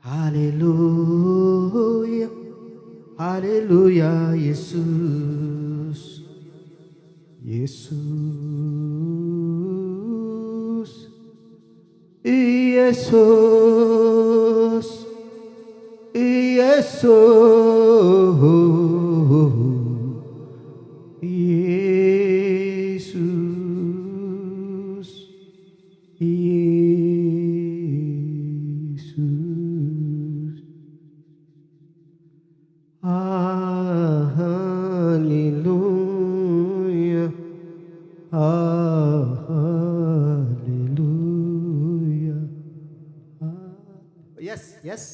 ሃሌሉያ፣ ሃሌሉያ፣ ኢየሱስ፣ ኢየሱስ፣ ኢየሱስ፣ ኢየሱስ፣ ኢየሱስ። ኢየሱስ። ሃሌሉያ፣ ሃሌሉያ። የስ፣ የስ።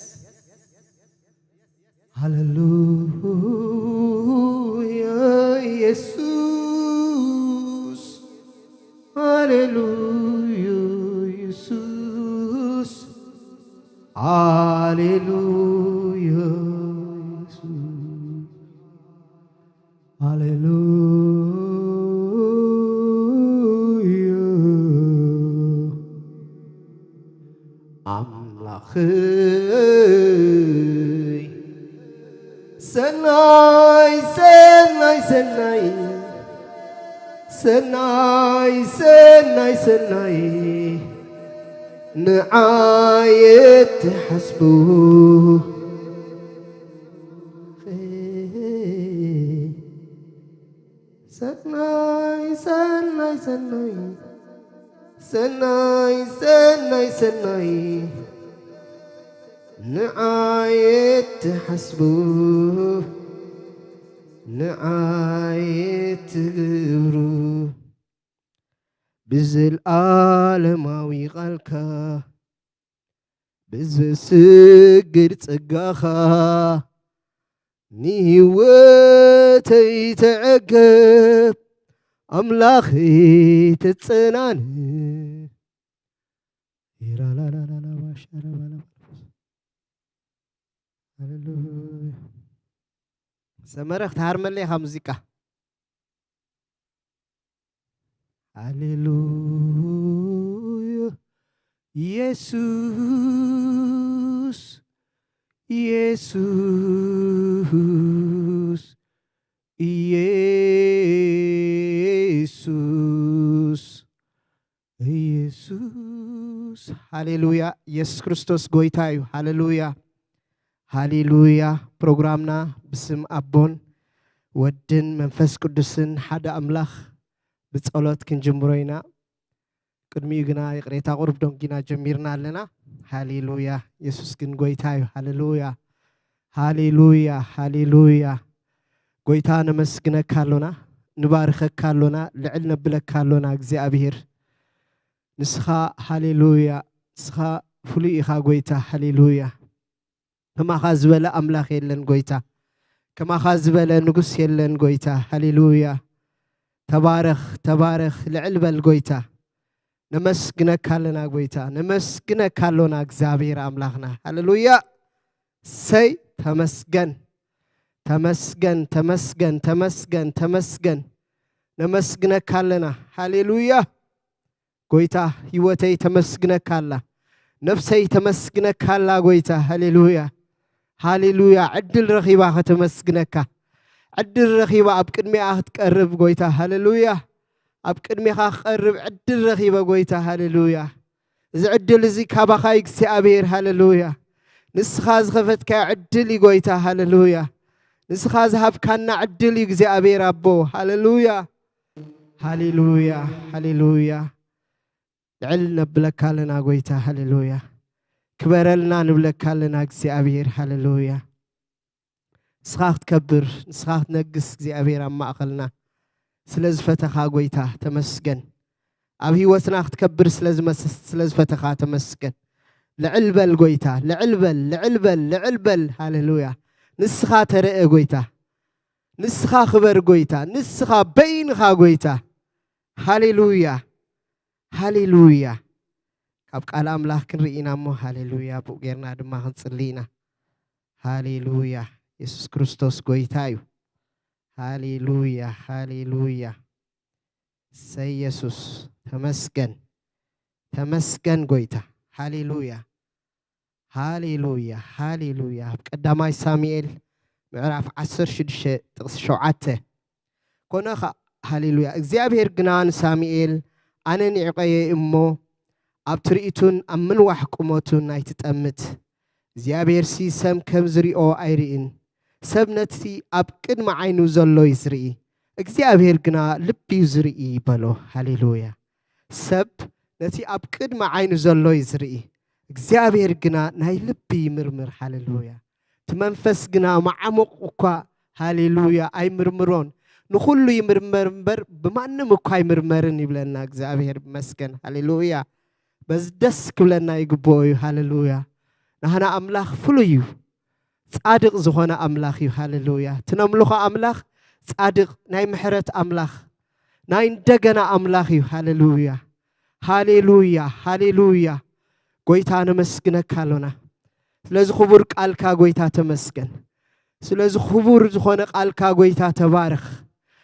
ሃሌሉያ ኢየሱስ፣ ሃሌሉያ ኢየሱስ፣ ሃሌሉያ ኢየሱስ፣ ሃሌሉያ። ኣምላኸይ ሰናይ፣ ሰናይ፣ ሰናይ፣ ሰናይ፣ ሰናይ፣ ሰናይ፣ ንዓይ እትሓስቡ። ሰናይ፣ ሰናይ፣ ሰናይ፣ ሰናይ፣ ሰናይ፣ ሰናይ፣ ንዓይ እትሓስቡ፣ ንዓይ እትግብሩ፣ ብዘለኣለማዊ ቃልካ፣ ብዘስግድ ጸጋኻ፣ ንህይወተይ ተዐገብ፣ ኣምላኸይ ተጸናንዕ። ኢራላላላላ ባሻራ ባላ። ሃሌሉያ። ሰመረ ክትሃርመለይ ኢኻ ሙዚቃ። ሃሌሉያ። ኢየሱስ፣ ኢየሱስ፣ ኢየሱስ፣ ኢየሱስ። ሃሌሉያ። ኢየሱስ ክርስቶስ ጎይታ እዩ። ሃሌሉያ፣ ሃሌሉያ። ፕሮግራምና ብስም ኣቦን ወድን መንፈስ ቅዱስን ሓደ ኣምላኽ ብጸሎት ክንጅምሮ ኢና። ቅድሚኡ ግና ይቕሬታ፣ ቁሩብ ደንጊና ጀሚርና ኣለና። ሃሌሉያ፣ የሱስ ግን ጎይታ እዩ። ሃሌሉያ፣ ሃሌሉያ፣ ሃሌሉያ። ጎይታ ነመስግነካ ኣሎና፣ ንባርኸካ ኣሎና፣ ልዕል ነብለካ ኣሎና እግዚኣብሄር። ንስኻ፣ ሃሌሉያ፣ ንስኻ ፍሉይ ኢኻ ጎይታ። ሃሌሉያ። ከማኻ ዝበለ ኣምላኽ የለን ጎይታ። ከማኻ ዝበለ ንጉስ የለን ጎይታ። ሃሌሉያ። ተባረኽ፣ ተባረኽ፣ ልዕል በል ጎይታ። ነመስግነካ ኣለና ጎይታ። ነመስግነካ ኣሎና እግዚኣብሔር ኣምላኽና። ሃሌሉያ። ሰይ ተመስገን። ተመስገን፣ ተመስገን፣ ተመስገን፣ ተመስገን። ነመስግነካ ኣለና። ሃሌሉያ። ጎይታ፣ ህይወተይ ተመስግነካ ኣላ። ነፍሰይ ተመስግነካ ኣላ ጎይታ። ሃሌሉያ፣ ሃሌሉያ። ዕድል ረኺባ ከተመስግነካ፣ ዕድል ረኺባ ኣብ ቅድሚኣ ክትቀርብ ጎይታ። ሃሌሉያ፣ ኣብ ቅድሜኻ ክቐርብ ዕድል ረኺበ ጎይታ። ሃሌሉያ። እዚ ዕድል እዚ ካባኻ እዩ እግዚኣብሔር። ሃሌሉያ። ንስኻ ዝኸፈትካዮ ዕድል እዩ ጎይታ። ሃሌሉያ። ንስኻ ዝሃብካና ዕድል እዩ እግዚኣብሔር ኣቦ። ሃሌሉያ። ሃሌሉያ፣ ሃሌሉያ። ልዕል ነብለካ ኣለና ጎይታ። ሃሌሉያ። ክበረልና ንብለካ ኣለና እግዚኣብሔር። ሃሌሉያ። ንስኻ ክትከብር፣ ንስኻ ክትነግስ እግዚኣብሔር ኣብ ማእኸልና ስለ ዝፈተኻ ጎይታ ተመስገን። ኣብ ህይወትና ክትከብር ስለ ዝመስ-፣ ስለ ዝፈተኻ ተመስገን። ልዕል በል ጎይታ፣ ልዕል በል፣ ልዕል በል፣ ልዕል በል። ሃሌሉያ። ንስኻ ተረአ ጎይታ። ንስኻ ክበር ጎይታ። ንስኻ በይንኻ ጎይታ። ሃሌሉያ፣ ሃሌሉያ። ካብ ቃል ኣምላኽ ክንርኢ ኢና እሞ፣ ሃሌሉያ፣ ብኡ ጌርና ድማ ክንጽሊ ኢና። ሃሌሉያ፣ የሱስ ክርስቶስ ጎይታ እዩ። ሃሌሉያ፣ ሃሌሉያ። ሰይ የሱስ፣ ተመስገን፣ ተመስገን ጎይታ። ሃሌሉያ፣ ሃሌሉያ፣ ሃሌሉያ። ኣብ ቀዳማይ ሳሙኤል ምዕራፍ ዓሰርተ ሽዱሽተ ጥቕሲ ሸውዓተ። ኮነ ኸ-፣ ሃሌሉያ። እግዚኣብሔር ግና ንሳሙኤል፣ "ኣነ ንዒቐዮ እሞ፣ ኣብ ትርኢቱን ኣብ ምንዋሕ ቁመቱን ኣይትጠምት። እግዚኣብሔርሲ ሰም ከም ዝሪኦ ኣይርእን። ሰብ ነቲ ኣብ ቅድሚ ዓይኑ ዘሎ እዩ ዝርኢ፣ እግዚኣብሔር ግና ልቢ እዩ ዝርኢ" በሎ። ሃሌሉያ። ሰብ ነቲ ኣብ ቅድሚ ዓይኑ ዘሎ እዩ ዝርኢ፣ እግዚኣብሔር ግና ናይ ልቢ ይምርምር። ሃሌሉያ። እቲ መንፈስ ግና መዓሙቕ እኳ፣ ሃሌሉያ፣ ኣይምርምሮን። ንኹሉ ይምርመር እምበር ብማንም እኳ ኣይምርመርን ይብለና እግዚኣብሔር ይመስገን። ሃሌሉያ። በዚ ደስ ክብለና ይግብኦ እዩ። ሃሌሉያ። ናህና ኣምላኽ ፍሉይ እዩ። ጻድቕ ዝኾነ ኣምላኽ እዩ። ሃሌሉያ። እቲ ነምልኾ ኣምላኽ ጻድቕ፣ ናይ ምሕረት ኣምላኽ፣ ናይ እንደገና ኣምላኽ እዩ። ሃሌሉያ፣ ሃሌሉያ፣ ሃሌሉያ። ጎይታ ነመስግነካ ኣሎና። ስለዚ ክቡር ቃልካ ጎይታ ተመስገን። ስለዚ ክቡር ዝኾነ ቃልካ ጎይታ ተባረኽ።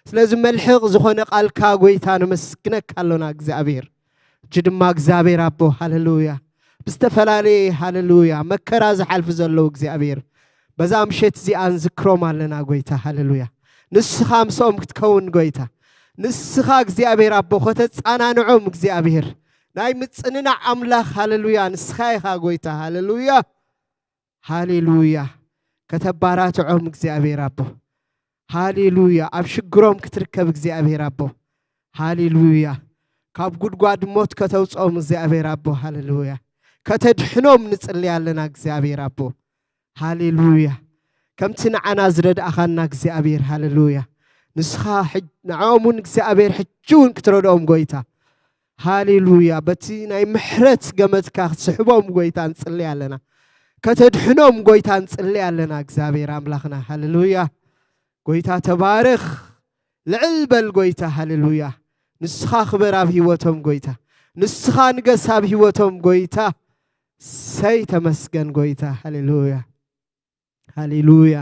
ስለዚ መልሕቕ ዝኾነ ቃልካ ጎይታ ነመስግነካ ኣሎና እግዚኣብሔር። እጂ ድማ እግዚኣብሔር ኣቦ፣ ሃሌሉያ፣ ብዝተፈላለየ፣ ሃሌሉያ፣ መከራ ዝሓልፉ ዘለዉ እግዚኣብሔር፣ በዛ ምሸት እዚኣ ንዝክሮም ኣለና ጎይታ። ሃሌሉያ። ንስኻ ምስኦም ክትከውን ጎይታ፣ ንስኻ እግዚኣብሔር ኣቦ ከተጻናንዖም እግዚኣብሔር፣ ናይ ምጽንናዕ ኣምላኽ፣ ሃሌሉያ፣ ንስኻ ኢኻ ጎይታ። ሃሌሉያ፣ ሃሌሉያ። ከተባራትዖም እግዚኣብሔር ኣቦ፣ ሃሌሉያ። ኣብ ሽግሮም ክትርከብ እግዚኣብሔር ኣቦ፣ ሃሌሉያ። ካብ ጉድጓድ ሞት ከተውፅኦም እግዚኣብሔር ኣቦ፣ ሃሌሉያ። ከተድሕኖም ንጽሊ ኣለና እግዚኣብሔር ኣቦ፣ ሃሌሉያ። ከምቲ ንዓና ዝረድኣኻና እግዚኣብሔር፣ ሃሌሉያ። ንስኻ ሕጅ-፣ ንዕኦም እውን እግዚኣብሔር ሕጂ እውን ክትረድኦም ጎይታ፣ ሃሌሉያ። በቲ ናይ ምሕረት ገመድካ ክትስሕቦም ጎይታ ንጽሊ ኣለና። ከተድሕኖም ጎይታ ንጽሊ ኣለና እግዚኣብሔር ኣምላኽና፣ ሃሌሉያ። ጎይታ ተባረኽ። ልዕል በል ጎይታ፣ ሃሌሉያ። ንስኻ ክበር ኣብ ህይወቶም ጎይታ፣ ንስኻ ንገስ ኣብ ህይወቶም ጎይታ። ሰይ ተመስገን ጎይታ፣ ሃሌሉያ፣ ሃሌሉያ፣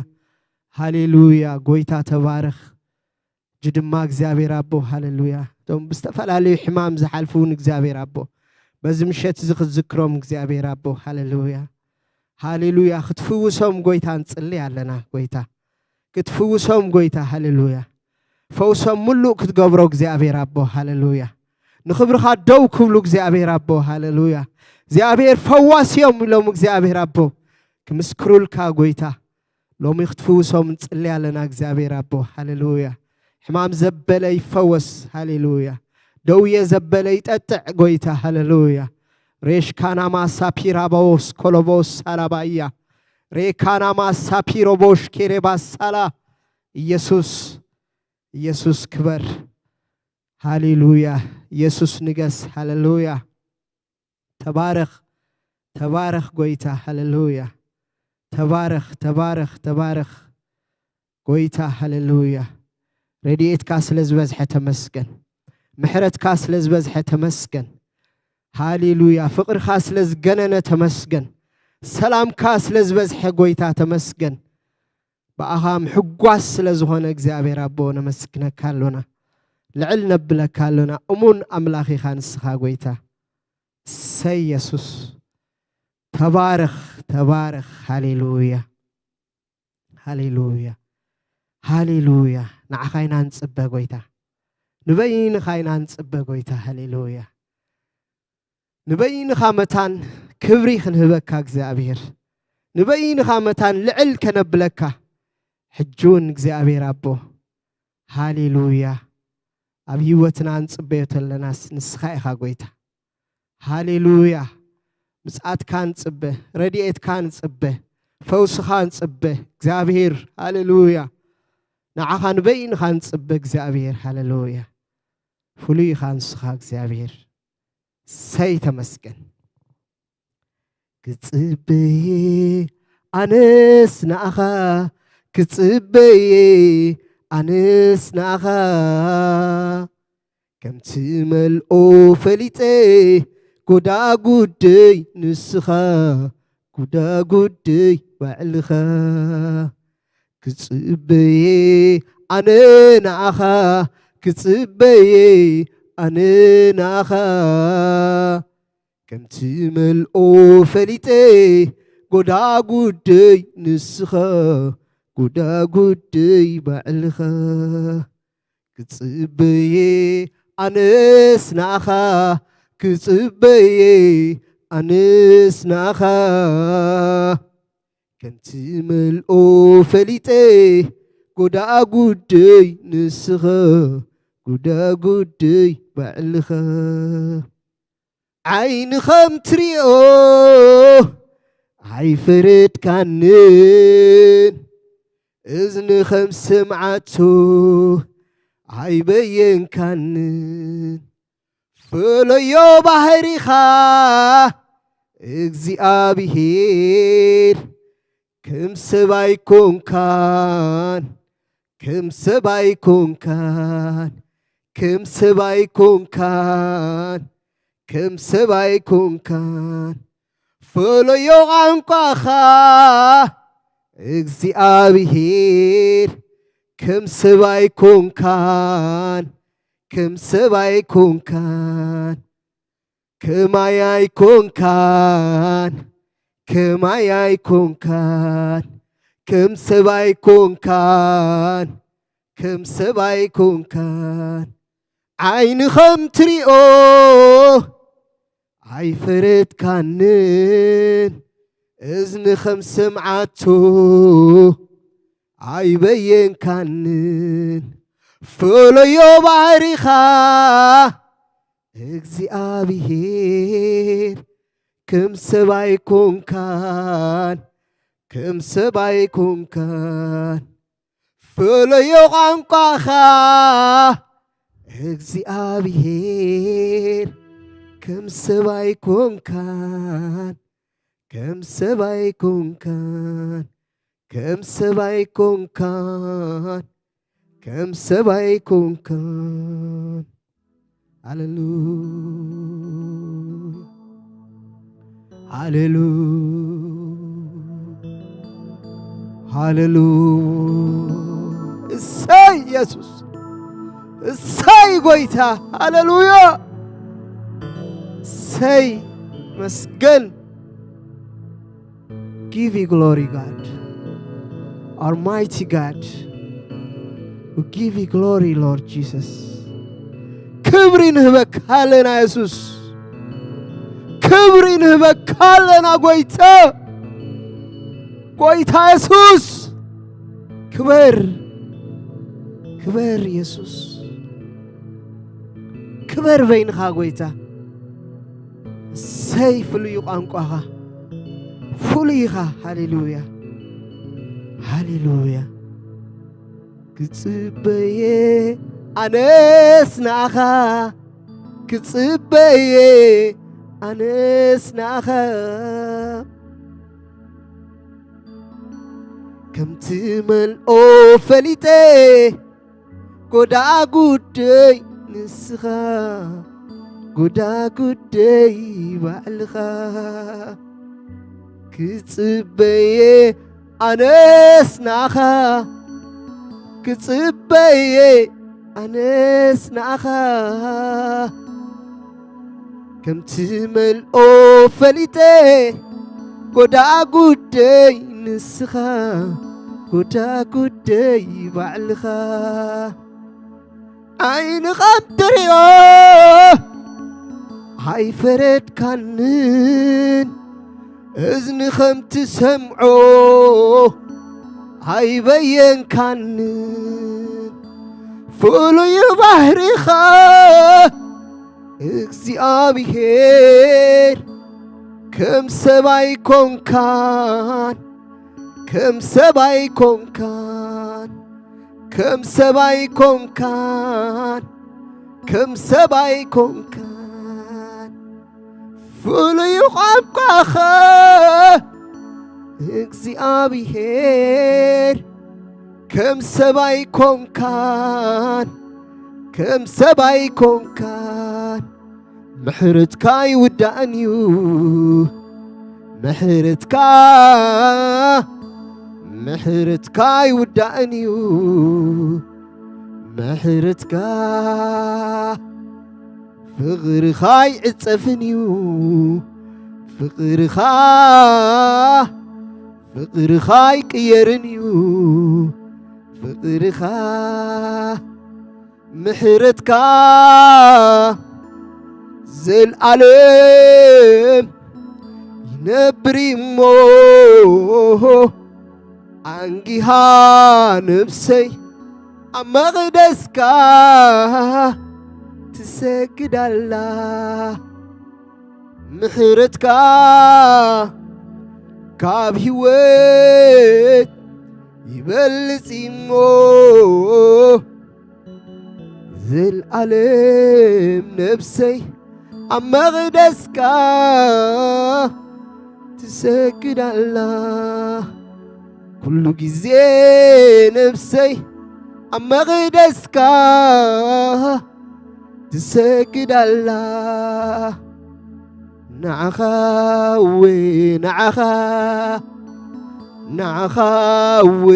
ሃሌሉያ። ጎይታ ተባረኽ። እጂ ድማ እግዚኣብሔር ኣቦ፣ ሃሌሉያ፣ እቶም ብዝተፈላለዩ ሕማም ዝሓልፉ እውን እግዚኣብሔር ኣቦ፣ በዚ ምሸት እዚ ክትዝክሮም እግዚኣብሔር ኣቦ፣ ሃሌሉያ፣ ሃሌሉያ። ክትፍውሶም ጎይታ ንጽሊ ኣለና ጎይታ፣ ክትፍውሶም ጎይታ፣ ሃሌሉያ። ፈውሶም ምሉእ ክትገብሮ እግዚኣብሔር ኣቦ፣ ሃሌሉያ። ንኽብርኻ ደው ክብሉ እግዚኣብሔር ኣቦ፣ ሃሌሉያ። እግዚኣብሔር ፈዋስ እዮም ኢሎም እግዚኣብሔር ኣቦ ክምስክሩልካ ጎይታ፣ ሎሚ ክትፍውሶም ንጽሊ ኣለና እግዚኣብሔር ኣቦ፣ ሃሌሉያ። ሕማም ዘበለ ይፈወስ፣ ሃሌሉያ። ደውየ ዘበለ ይጠጥዕ ጎይታ፣ ሃሌሉያ። ሬሽካናማ ሳፒራባዎስ ኮሎቦስ ሳላባያ፣ ሬካናማ ሳፒሮቦሽ ኬሬባ ሳላ። ኢየሱስ፣ ኢየሱስ ክበር። ሃሌሉያ። ኢየሱስ ንገስ። ሃሌሉያ። ተባረኽ፣ ተባረኽ ጎይታ። ሃሌሉያ። ተባረኽ፣ ተባረኽ፣ ተባረኽ ጎይታ። ሃሌሉያ። ረድኤትካ ስለ ዝበዝሐ ተመስገን። ምሕረትካ ስለ ዝበዝሐ ተመስገን። ሃሌሉያ። ፍቕርኻ ስለ ዝገነነ ተመስገን። ሰላምካ ስለ ዝበዝሐ ጎይታ ተመስገን። ብኣኻ ምሕጓስ ስለ ዝኾነ እግዚኣብሔር ኣቦ ነመስግነካ ኣሎና። ልዕል ነብለካ ኣሎና። እሙን ኣምላኽ ኢኻ ንስኻ ጎይታ። ሰይ የሱስ። ተባረኽ፣ ተባረኽ። ሃሌሉያ። ሃሌሉያ። ሃሌሉያ። ንዓኻ ኢና ንጽበ ጎይታ። ንበይንኻ ኢና ንጽበ ጎይታ። ሃሌሉያ። ንበይንኻ መታን ክብሪ ክንህበካ እግዚኣብሔር። ንበይንኻ መታን ልዕል ከነብለካ። ሕጂ እውን እግዚኣብሔር ኣቦ። ሃሌሉያ። ኣብ ህይወትና ንጽበዮ ተለናስ ንስኻ ኢኻ ጎይታ። ሃሌሉያ። ምጽኣትካ ንጽበ፣ ረድኤትካ ንጽበ፣ ፈውስኻ ንጽበ። እግዚኣብሔር፣ ሃሌሉያ። ንዓኻ ንበይንኻ ንጽበ እግዚኣብሔር፣ ሃሌሉያ። ፍሉይ ኢኻ ንስኻ እግዚኣብሔር። ሰይ ተመስገን። ክጽበየ ኣነስ ንኣኻ፣ ክጽበየ ኣነስ ንኣኻ፣ ከምቲ መልኦ ፈሊጠ፣ ጎዳጉደይ ንስኻ፣ ጎዳጉደይ ባዕልኻ። ክጽበየ ኣነ ንኣኻ፣ ክጽበየ ኣነ ንኣኻ፣ ከምቲ መልኦ ፈሊጠ፣ ጎዳጉደይ ንስኻ፣ ጎዳጉደይ ባዕልኻ። ክጽበየ ኣነስ ንኣኻ፣ ክጽበየ ኣነስ ንኣኻ። ከምቲ መልኦ ፈሊጠ፣ ጎዳጉደይ ንስኻ፣ ጎዳጉደይ ባዕልኻ። ዓይኒ ከም ትሪኦ ኣይፈረድካንን፣ እዝኒ ከም ሰምዓቶ ኣይበየንካንን። ፈለዮ ባህሪኻ እግዚኣብሔር፣ ከም ሰብ ኣይኮንካን፣ ከም ሰብ ኣይኮንካን፣ ከም ሰብ ኣይኮንካን፣ ከም ሰብ ኣይኮንካን። ፈለዮ ቋንቋኻ እግዚኣብሔር፣ ከም ሰብ ኣይኮንካን፣ ከም ሰብ ኣይኮንካን። ከማይ ኣይኮንካን፣ ከማይ ኣይኮንካን፣ ከም ሰብ ኣይኮንካን፣ ከም ሰብ ኣይኮንካን። ዓይኒ ከም ትሪኦ ኣይፈረድካንን፣ እዝኒ ከም ሰምዓቶ ኣይበየንካንን። ፈለዮ ባህሪኻ እግዚኣብሔር፣ ከም ሰብ ኣይኮንካን፣ ከም ሰብ ኣይኮንካን። ፈለዮ ቋንቋኻ እግዚኣብሔር፣ ከም ሰብ ኣይኮንካን፣ ከም ሰብ ኣይኮንካን፣ ከም ሰብ ኣይኮንካን፣ ከም ሰብ ኣይኮንካን። ሃሌሉ ሃሌሉ ሃሌሉ። እሰይ ኢየሱስ፣ እሰይ ጎይታ፣ ሃሌሉያ፣ እሰይ መስገን። Give you glory, God. Almighty God, we give you glory, Lord Jesus. ክብሪ ንህበካ ኣለና የሱስ፣ ክብሪ ንህበካ ኣለና ጎይታ፣ ጎይታ የሱስ። ክበር፣ ክበር የሱስ፣ ክበር በይንኻ ጎይታ። እሰይ ፍሉይ ቋንቋኻ፣ ፍሉይ ኢኻ። ሃሌሉያ፣ ሃሌሉያ። ክጽበየ ኣነስ ንኣኻ፣ ክጽበየ ኣነስ ንኣኻ። ከምቲ መልኦ ፈሊጠ ጎዳጉደይ ንስኻ፣ ጎዳጉደይ ባዕልኻ። ክጽበየ ኣነስ ንኣኻ፣ ክጽበየ ኣነስ ንኣኻ። ከምቲ መልኦ ፈሊጠ ጎዳጉደይ ንስኻ፣ ጎዳጉደይ ባዕልኻ። ዓይኒ ከም ትሪኦ ኣይፈረድካንን፣ እዝኒ ከም ትሰምዖ ኣይበየንካንን። ፍሉይ ባህሪኻ እግዚኣብሔር፣ ከም ሰብ ኣይኮንካን፣ ከም ሰብ ኣይኮንካን፣ ከም ሰብ ኣይኮንካን፣ ከም ሰብ ኣይኮንካን። ፍሉይ ቋንቋኻ እግዚኣብሔር፣ ከም ሰብ ኣይኮንካን፣ ከም ሰብ ኣይኮንካን። ምሕረትካ ኣይውዳእን እዩ፣ ምሕረትካ፣ ምሕረትካ ኣይውዳእን እዩ፣ ምሕረትካ። ፍቕርኻ ኣይዕጸፍን እዩ፣ ፍቕርኻ ፍቕርኻ ኣይቅየርን እዩ፣ ፍቕርኻ ምሕረትካ ዘልኣለም ይነብር እሞ፣ ኣንጊሃ ነብሰይ ኣብ መቕደስካ ትሰግድ ኣላ። ምሕረትካ ካብ ህይወት ይበልጽ እሞ፣ ዘልኣለም ነብሰይ ኣብ መቕደስካ ትሰግድ ኣላ። ኩሉ ግዜ ነብሰይ ኣብ መቕደስካ ትሰግድ ኣላ። ንዓኻ እወ ንዓኻ፣ ንዓኻ እወ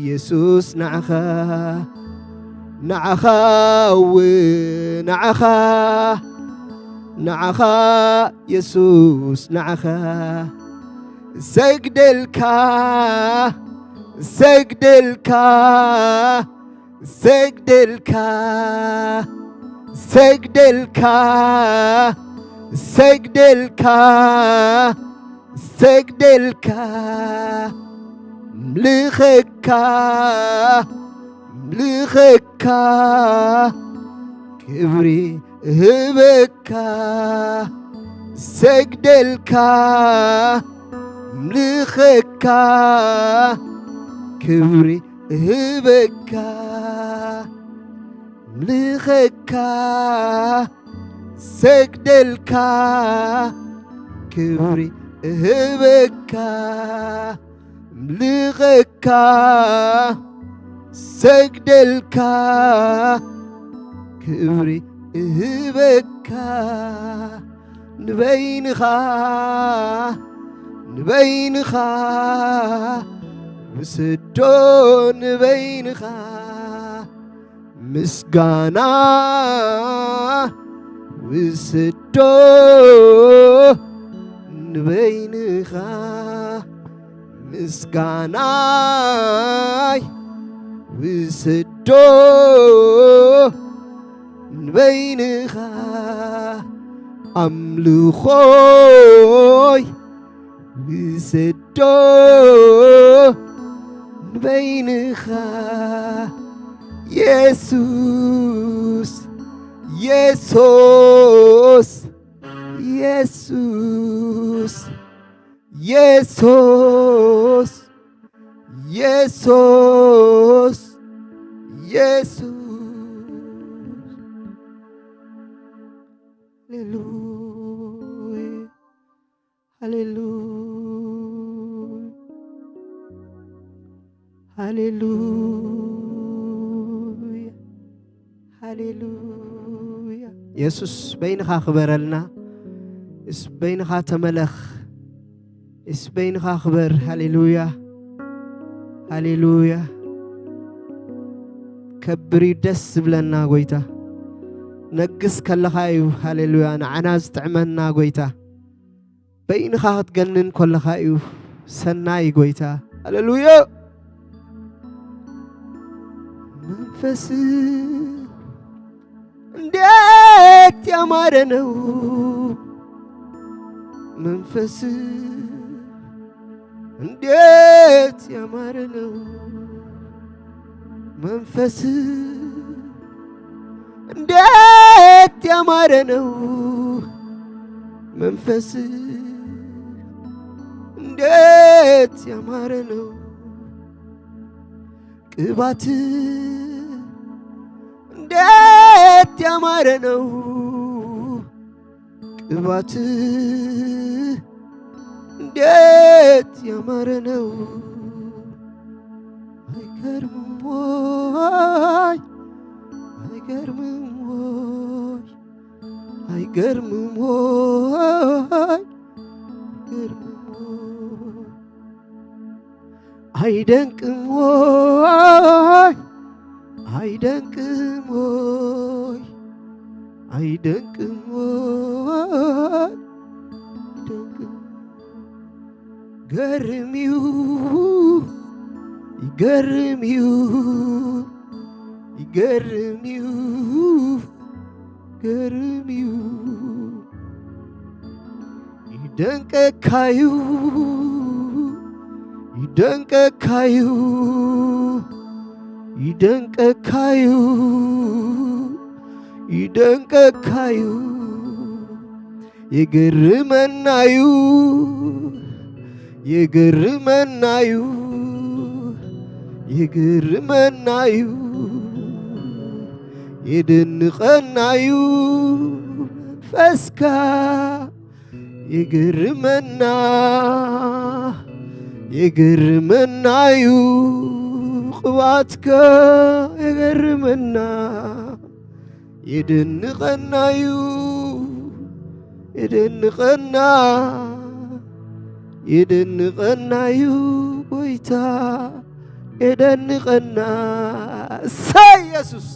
የሱስ ንዓኻ፣ ንዓኻ እወ ንዓኻ፣ ንዓኻ የሱስ ንዓኻ ሰግደልካ፣ ሰግደልካ፣ ሰግደልካ፣ ሰግደልካ፣ ሰግደልካ፣ ሰግደልካ፣ ምልኸካ፣ ምልኸካ፣ ክብሪ እህበካ፣ ሰግደልካ፣ ምልኸካ፣ ክብሪ እህበካ፣ ምልኸካ፣ ሰግደልካ፣ ክብሪ እህበካ፣ ምልኸካ፣ ሰግደልካ፣ ክብሪ እህበካ። ንበይንኻ፣ ንበይንኻ፣ ውሰዶ ንበይንኻ፣ ምስጋና ውሰዶ ንበይንኻ፣ ምስጋናይ ውሰዶ ንበይንኻ፣ ኣምልኾይ ውሰዶ ንበይንኻ፣ የሱስ፣ የሱስ፣ የሱስ፣ የሱስ፣ የሱስ፣ የሱስ። ሃሌሉያ፣ ሃሌሉያ፣ ሃሌሉያ፣ ሃሌሉያ። የሱስ በይንኻ ክበረልና። የሱስ በይንኻ ተመለኽ። የሱስ በይንኻ ክበር። ሃሌሉያ፣ ሃሌሉያ። ከብር እዩ ደስ ዝብለና ጎይታ። ነግስ ከለኻ እዩ፣ ሃሌሉያ፣ ንዓና ዝጥዕመና ጎይታ። በይንኻ ክትገንን ከለኻ እዩ ሰናይ ጎይታ። ሃሌሉያ። መንፈስ እንዴት ያማረ ነው፣ መንፈስ እንዴት ያማረ ነው፣ መንፈስ እንዴት ያማረ ነው፣ መንፈስ እንዴት ያማረ ነው። ቅባት እንዴት ያማረ ነው፣ ቅባት እንዴት ያማረ ነው። አይገርምም ወይ? አይገርምም ወይ? አይገርምም ወይ? አይገርምም ወይ? አይደንቅም ወይ? አይደንቅም ወይ? አይደንቅም ወይ? አይደንቅም። ይገርም እዩ፣ ይገርም እዩ፣ ይገርም እዩ፣ ይገርም እዩ። ይደንቀካዩ፣ ይደንቀካዩ፣ ይደንቀካዩ፣ ይደንቀካዩ። ይግርመናዩ፣ ይግርመናዩ፣ ይግርመናዩ፣ ይድንቐናዩ መንፈስካ። ይግርመና፣ ይግርመናዩ ቅባትካ፣ ይግርመና። የደንቐናዩ፣ የደንቐና፣ የደንቐናዩ ጎይታ፣ የደንቐና። እሰይ ኢየሱስ!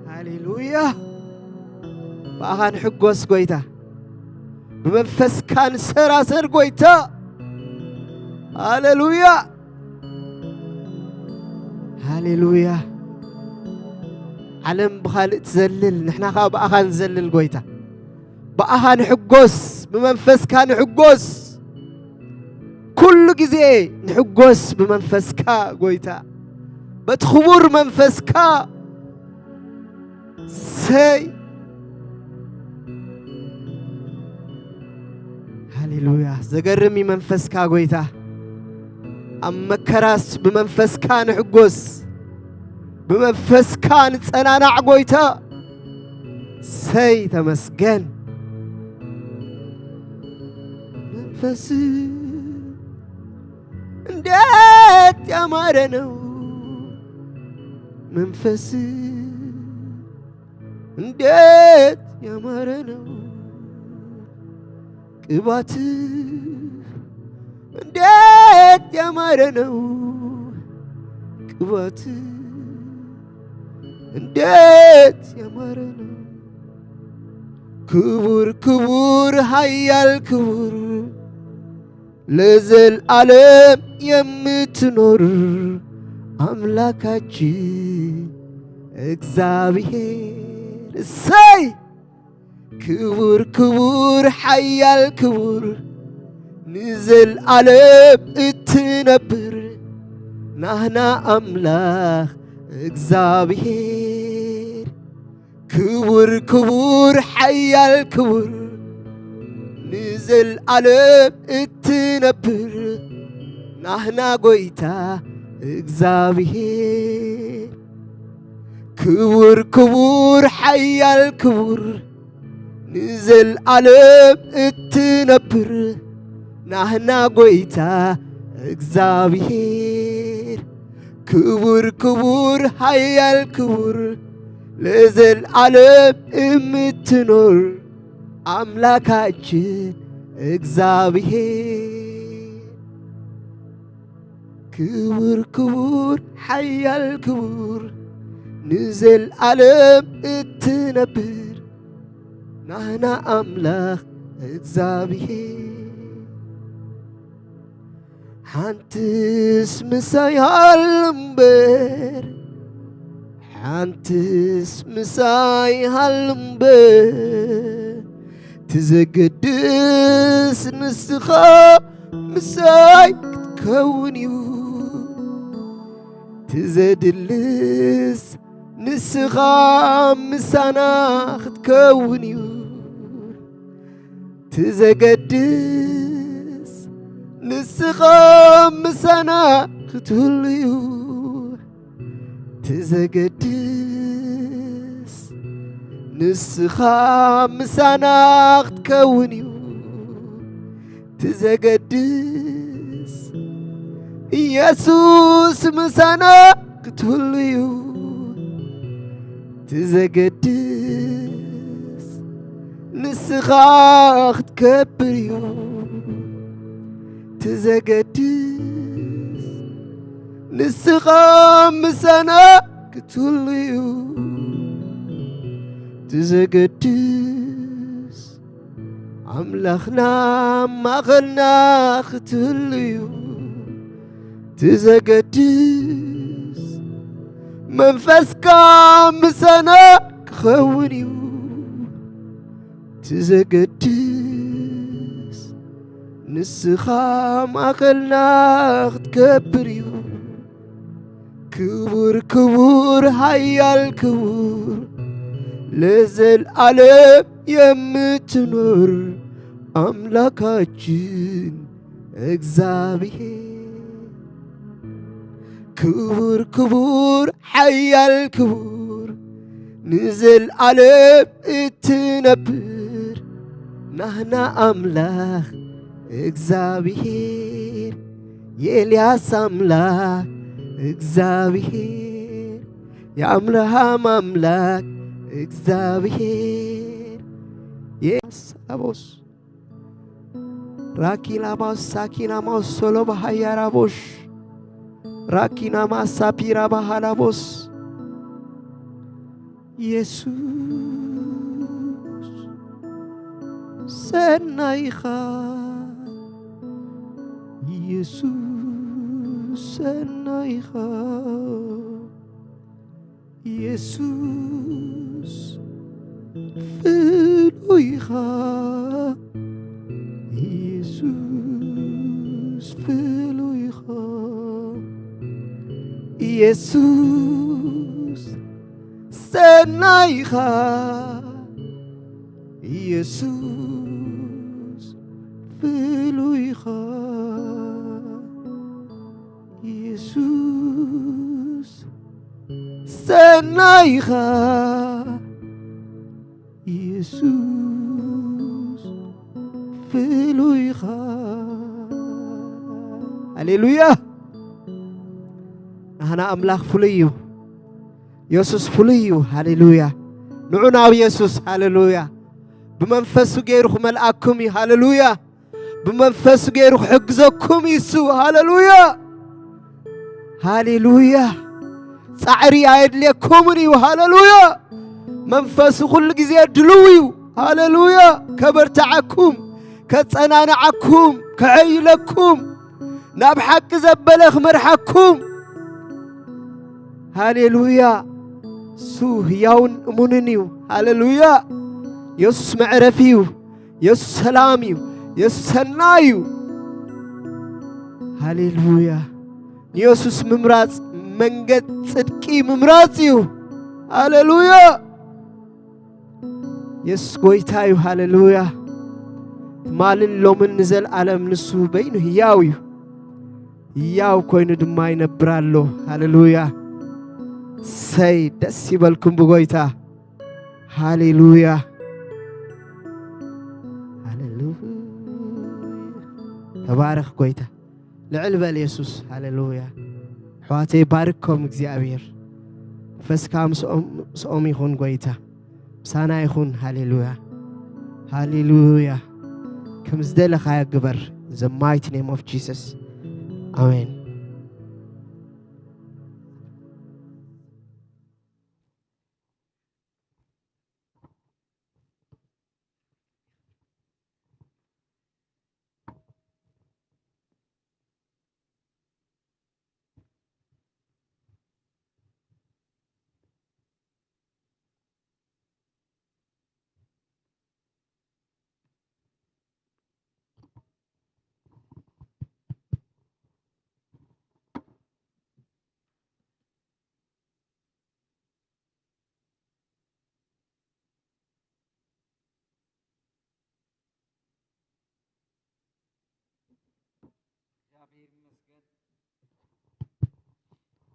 ሃሌሉያ! ብኣኻ ንሕጎስ ጎይታ፣ ብመንፈስካ ንሰራሰር ጎይታ። ሃሌሉያ! ሃሌሉያ! ዓለም ብኻልእ ትዘልል፣ ንሕና ኸኣ ብኣኻ ንዘልል ጎይታ። ብኣኻ ንሕጎስ፣ ብመንፈስካ ንሕጎስ። ኩሉ ግዜ ንሕጎስ ብመንፈስካ ጎይታ። በቲ ክቡር መንፈስካ። ሰይ! ሃሌሉያ! ዘገርም እዩ መንፈስካ ጎይታ። ኣብ መከራስ ብመንፈስካ ንሕጎስ፣ ብመንፈስካ ንጸናናዕ ጎይታ። ሰይ ተመስገን። መንፈስ እንዴት ያማረ ነው መንፈስ፣ እንዴት ያማረ ነው ቅባት፣ እንዴት ያማረ ነው ቅባት፣ እንዴት ያማረ ነው። ክቡር ክቡር ኃያል ክቡር ለዘልዓለም የምትኖር አምላካችን እግዚአብሔር። እሰይ! ክቡር ክቡር ኃያል ክቡር ንዘልዓለም እትነብር ናህና ኣምላኽ እግዚኣብሔር። ክቡር ክቡር ኃያል ክቡር ንዘልዓለም እትነብር ናህና ጎይታ እግዚኣብሔር። ክቡር ክቡር ኃያል ክቡር ንዘልዓለም እትነብር ናህና ጎይታ እግዚኣብሔር። ክቡር ክቡር ኃያል ክቡር ለዘልዓለም እምትኖር ኣምላካችን እግዚኣብሔር። ክቡር ክቡር ኃያል ክቡር ንዘልዓለም እትነብር ናህና ኣምላኽ እግዚኣብሔር። ሓንትስ ምሳይ ሃሉ እምበር፣ ሓንትስ ምሳይ ሃሉ እምበር፣ ትዘገድስ ንስኻ ምሳይ ክትከውን እዩ። ትዘድልስ ንስኻ ምሳና ክትከውን እዩ። ትዘገድስ ንስኻ ምሳና ክትህሉ እዩ። ትዘገድስ ንስኻ ምሳና ክትከውን እዩ። ትዘገድስ ኢየሱስ ምሳና ክትህሉ እዩ። ትዘገድስ ንስኻ ክትከብር እዩ። ትዘገድስ ንስኻ ምሳና ክትህሉ እዩ። ትዘገድስ ኣምላኽና ኣብ ማእኸልና ክትህሉ እዩ። ትዘገድስ መንፈስካ ምሳና ክኸውን እዩ። ትዘገድስ ንስኻ ማእኸልና ክትከብር እዩ። ክቡር ክቡር ሓያል ክቡር ለዘልዓለም የምትኖር ኣምላካችን እግዚኣብሔር። ክቡር ክቡር ሓያል ክቡር ንዘልዓለም እትነብር ናህና ኣምላኽ እግዚኣብሔር፣ የኤልያስ ኣምላኽ እግዚኣብሔር፣ የኣብርሃም ኣምላኽ እግዚኣብሔር። የኤልያስ ኣቦስ ራኪናማስ ሳኪናማስ ሶሎባ ሃያራቦሽ ራኪናማስ ሳፒራ ባሃላቦስ። የሱስ ሰናይኻ፣ የሱስ ሰናይኻ፣ የሱስ ፍሉይኻ፣ የሱስ ፍሉይኻ፣ የሱስ ሰናይኻ፣ የሱስ ፍሉይኻ፣ የሱስ ሰናይኻ፣ የሱስ ፍሉይኻ። ሃሌሉያ። ናህና ኣምላኽ ፍሉይ እዩ። የሱስ ፍሉይ እዩ። ሃሌሉያ። ንዑ ናብ የሱስ። ሃሌሉያ። ብመንፈሱ ገይሩ ክመልኣኩም እዩ። ሃሌሉያ። ብመንፈሱ ገይሩ ክሕግዘኩም እዩ እሱ። ሃሌሉያ። ሃሌሉያ። ጻዕሪ ኣየድልየኩምን እዩ። ሃሌሉያ። መንፈሱ ኩሉ ግዜ ድሉው እዩ። ሃሌሉያ። ከበርትዓኩም፣ ከጸናንዓኩም፣ ከዐይለኩም፣ ናብ ሓቂ ዘበለ ክመርሓኩም። ሃሌሉያ። እሱ ህያውን እሙንን እዩ። ሃሌሉያ። የሱስ መዕረፊ እዩ። የሱስ ሰላም እዩ። የሱስ ሰናይ እዩ። ሃሌሉያ። ንየሱስ ምምራጽ መንገድ ጽድቂ ምምራጽ እዩ። ሃሌሉያ። የሱስ ጎይታ እዩ። ሃሌሉያ። ትማልን ሎምን ንዘለኣለም ንሱ በይኑ ህያው እዩ። ህያው ኮይኑ ድማ ይነብር ኣሎ። ሃሌሉያ። ሰይ ደስ ይበልኩም ብጎይታ። ሃሌሉያ። ሃሌሉያ። ተባረኽ ጎይታ። ልዕል በል የሱስ። ሃሌሉያ። ኣሕዋተይ ባርኮም እግዚኣብሔር። መንፈስካ ምስኦም፣ ምስኦም ይኹን ጎይታ። ምሳና ይኹን። ሃሌሉያ። ሃሌሉያ። ከም ዝደለኻዮ ግበር። In the mighty name of Jesus. ኣሜን። እግዚኣብሔር ይመስገን።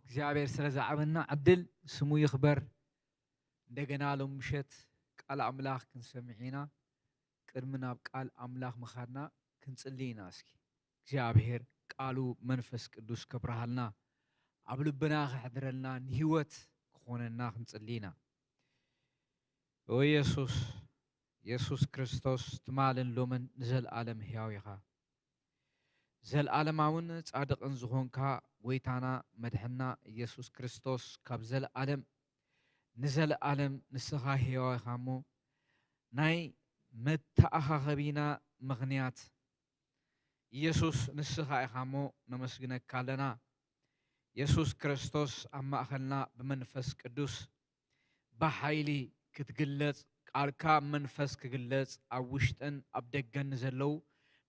እግዚኣብሔር ስለ ዝዓበና ዕድል ስሙ ይኽበር። እንደገና ሎም ምሸት ቃል ኣምላኽ ክንሰምዕ ኢና። ቅድሚ ናብ ቃል ኣምላኽ ምኻድና ክንጽሊ ኢና። እስኪ እግዚኣብሔር ቃሉ መንፈስ ቅዱስ ከብርሃልና፣ ኣብ ልብና ከሕድረልና፣ ንህይወት ክኾነና ክንጽሊ ኢና። ኦ የሱስ፣ የሱስ ክርስቶስ ትማልን ሎምን ንዘለኣለም ሕያው ኢኻ። ዘለኣለማውን ጻድቕን ዝኾንካ ጎይታና መድሕንና ኢየሱስ ክርስቶስ፣ ካብ ዘለኣለም ንዘለኣለም ንስኻ ሕያው ኢኻ እሞ፣ ናይ መተኣኻኸቢና ምኽንያት። ኢየሱስ ንስኻ ኢኻ እሞ ነመስግነካ ኣለና። የሱስ ክርስቶስ ኣብ ማእኸልና ብመንፈስ ቅዱስ ብሓይሊ ክትግለጽ፣ ቃልካ መንፈስ ክግለጽ ኣብ ውሽጥን ኣብ ደገን ንዘለዉ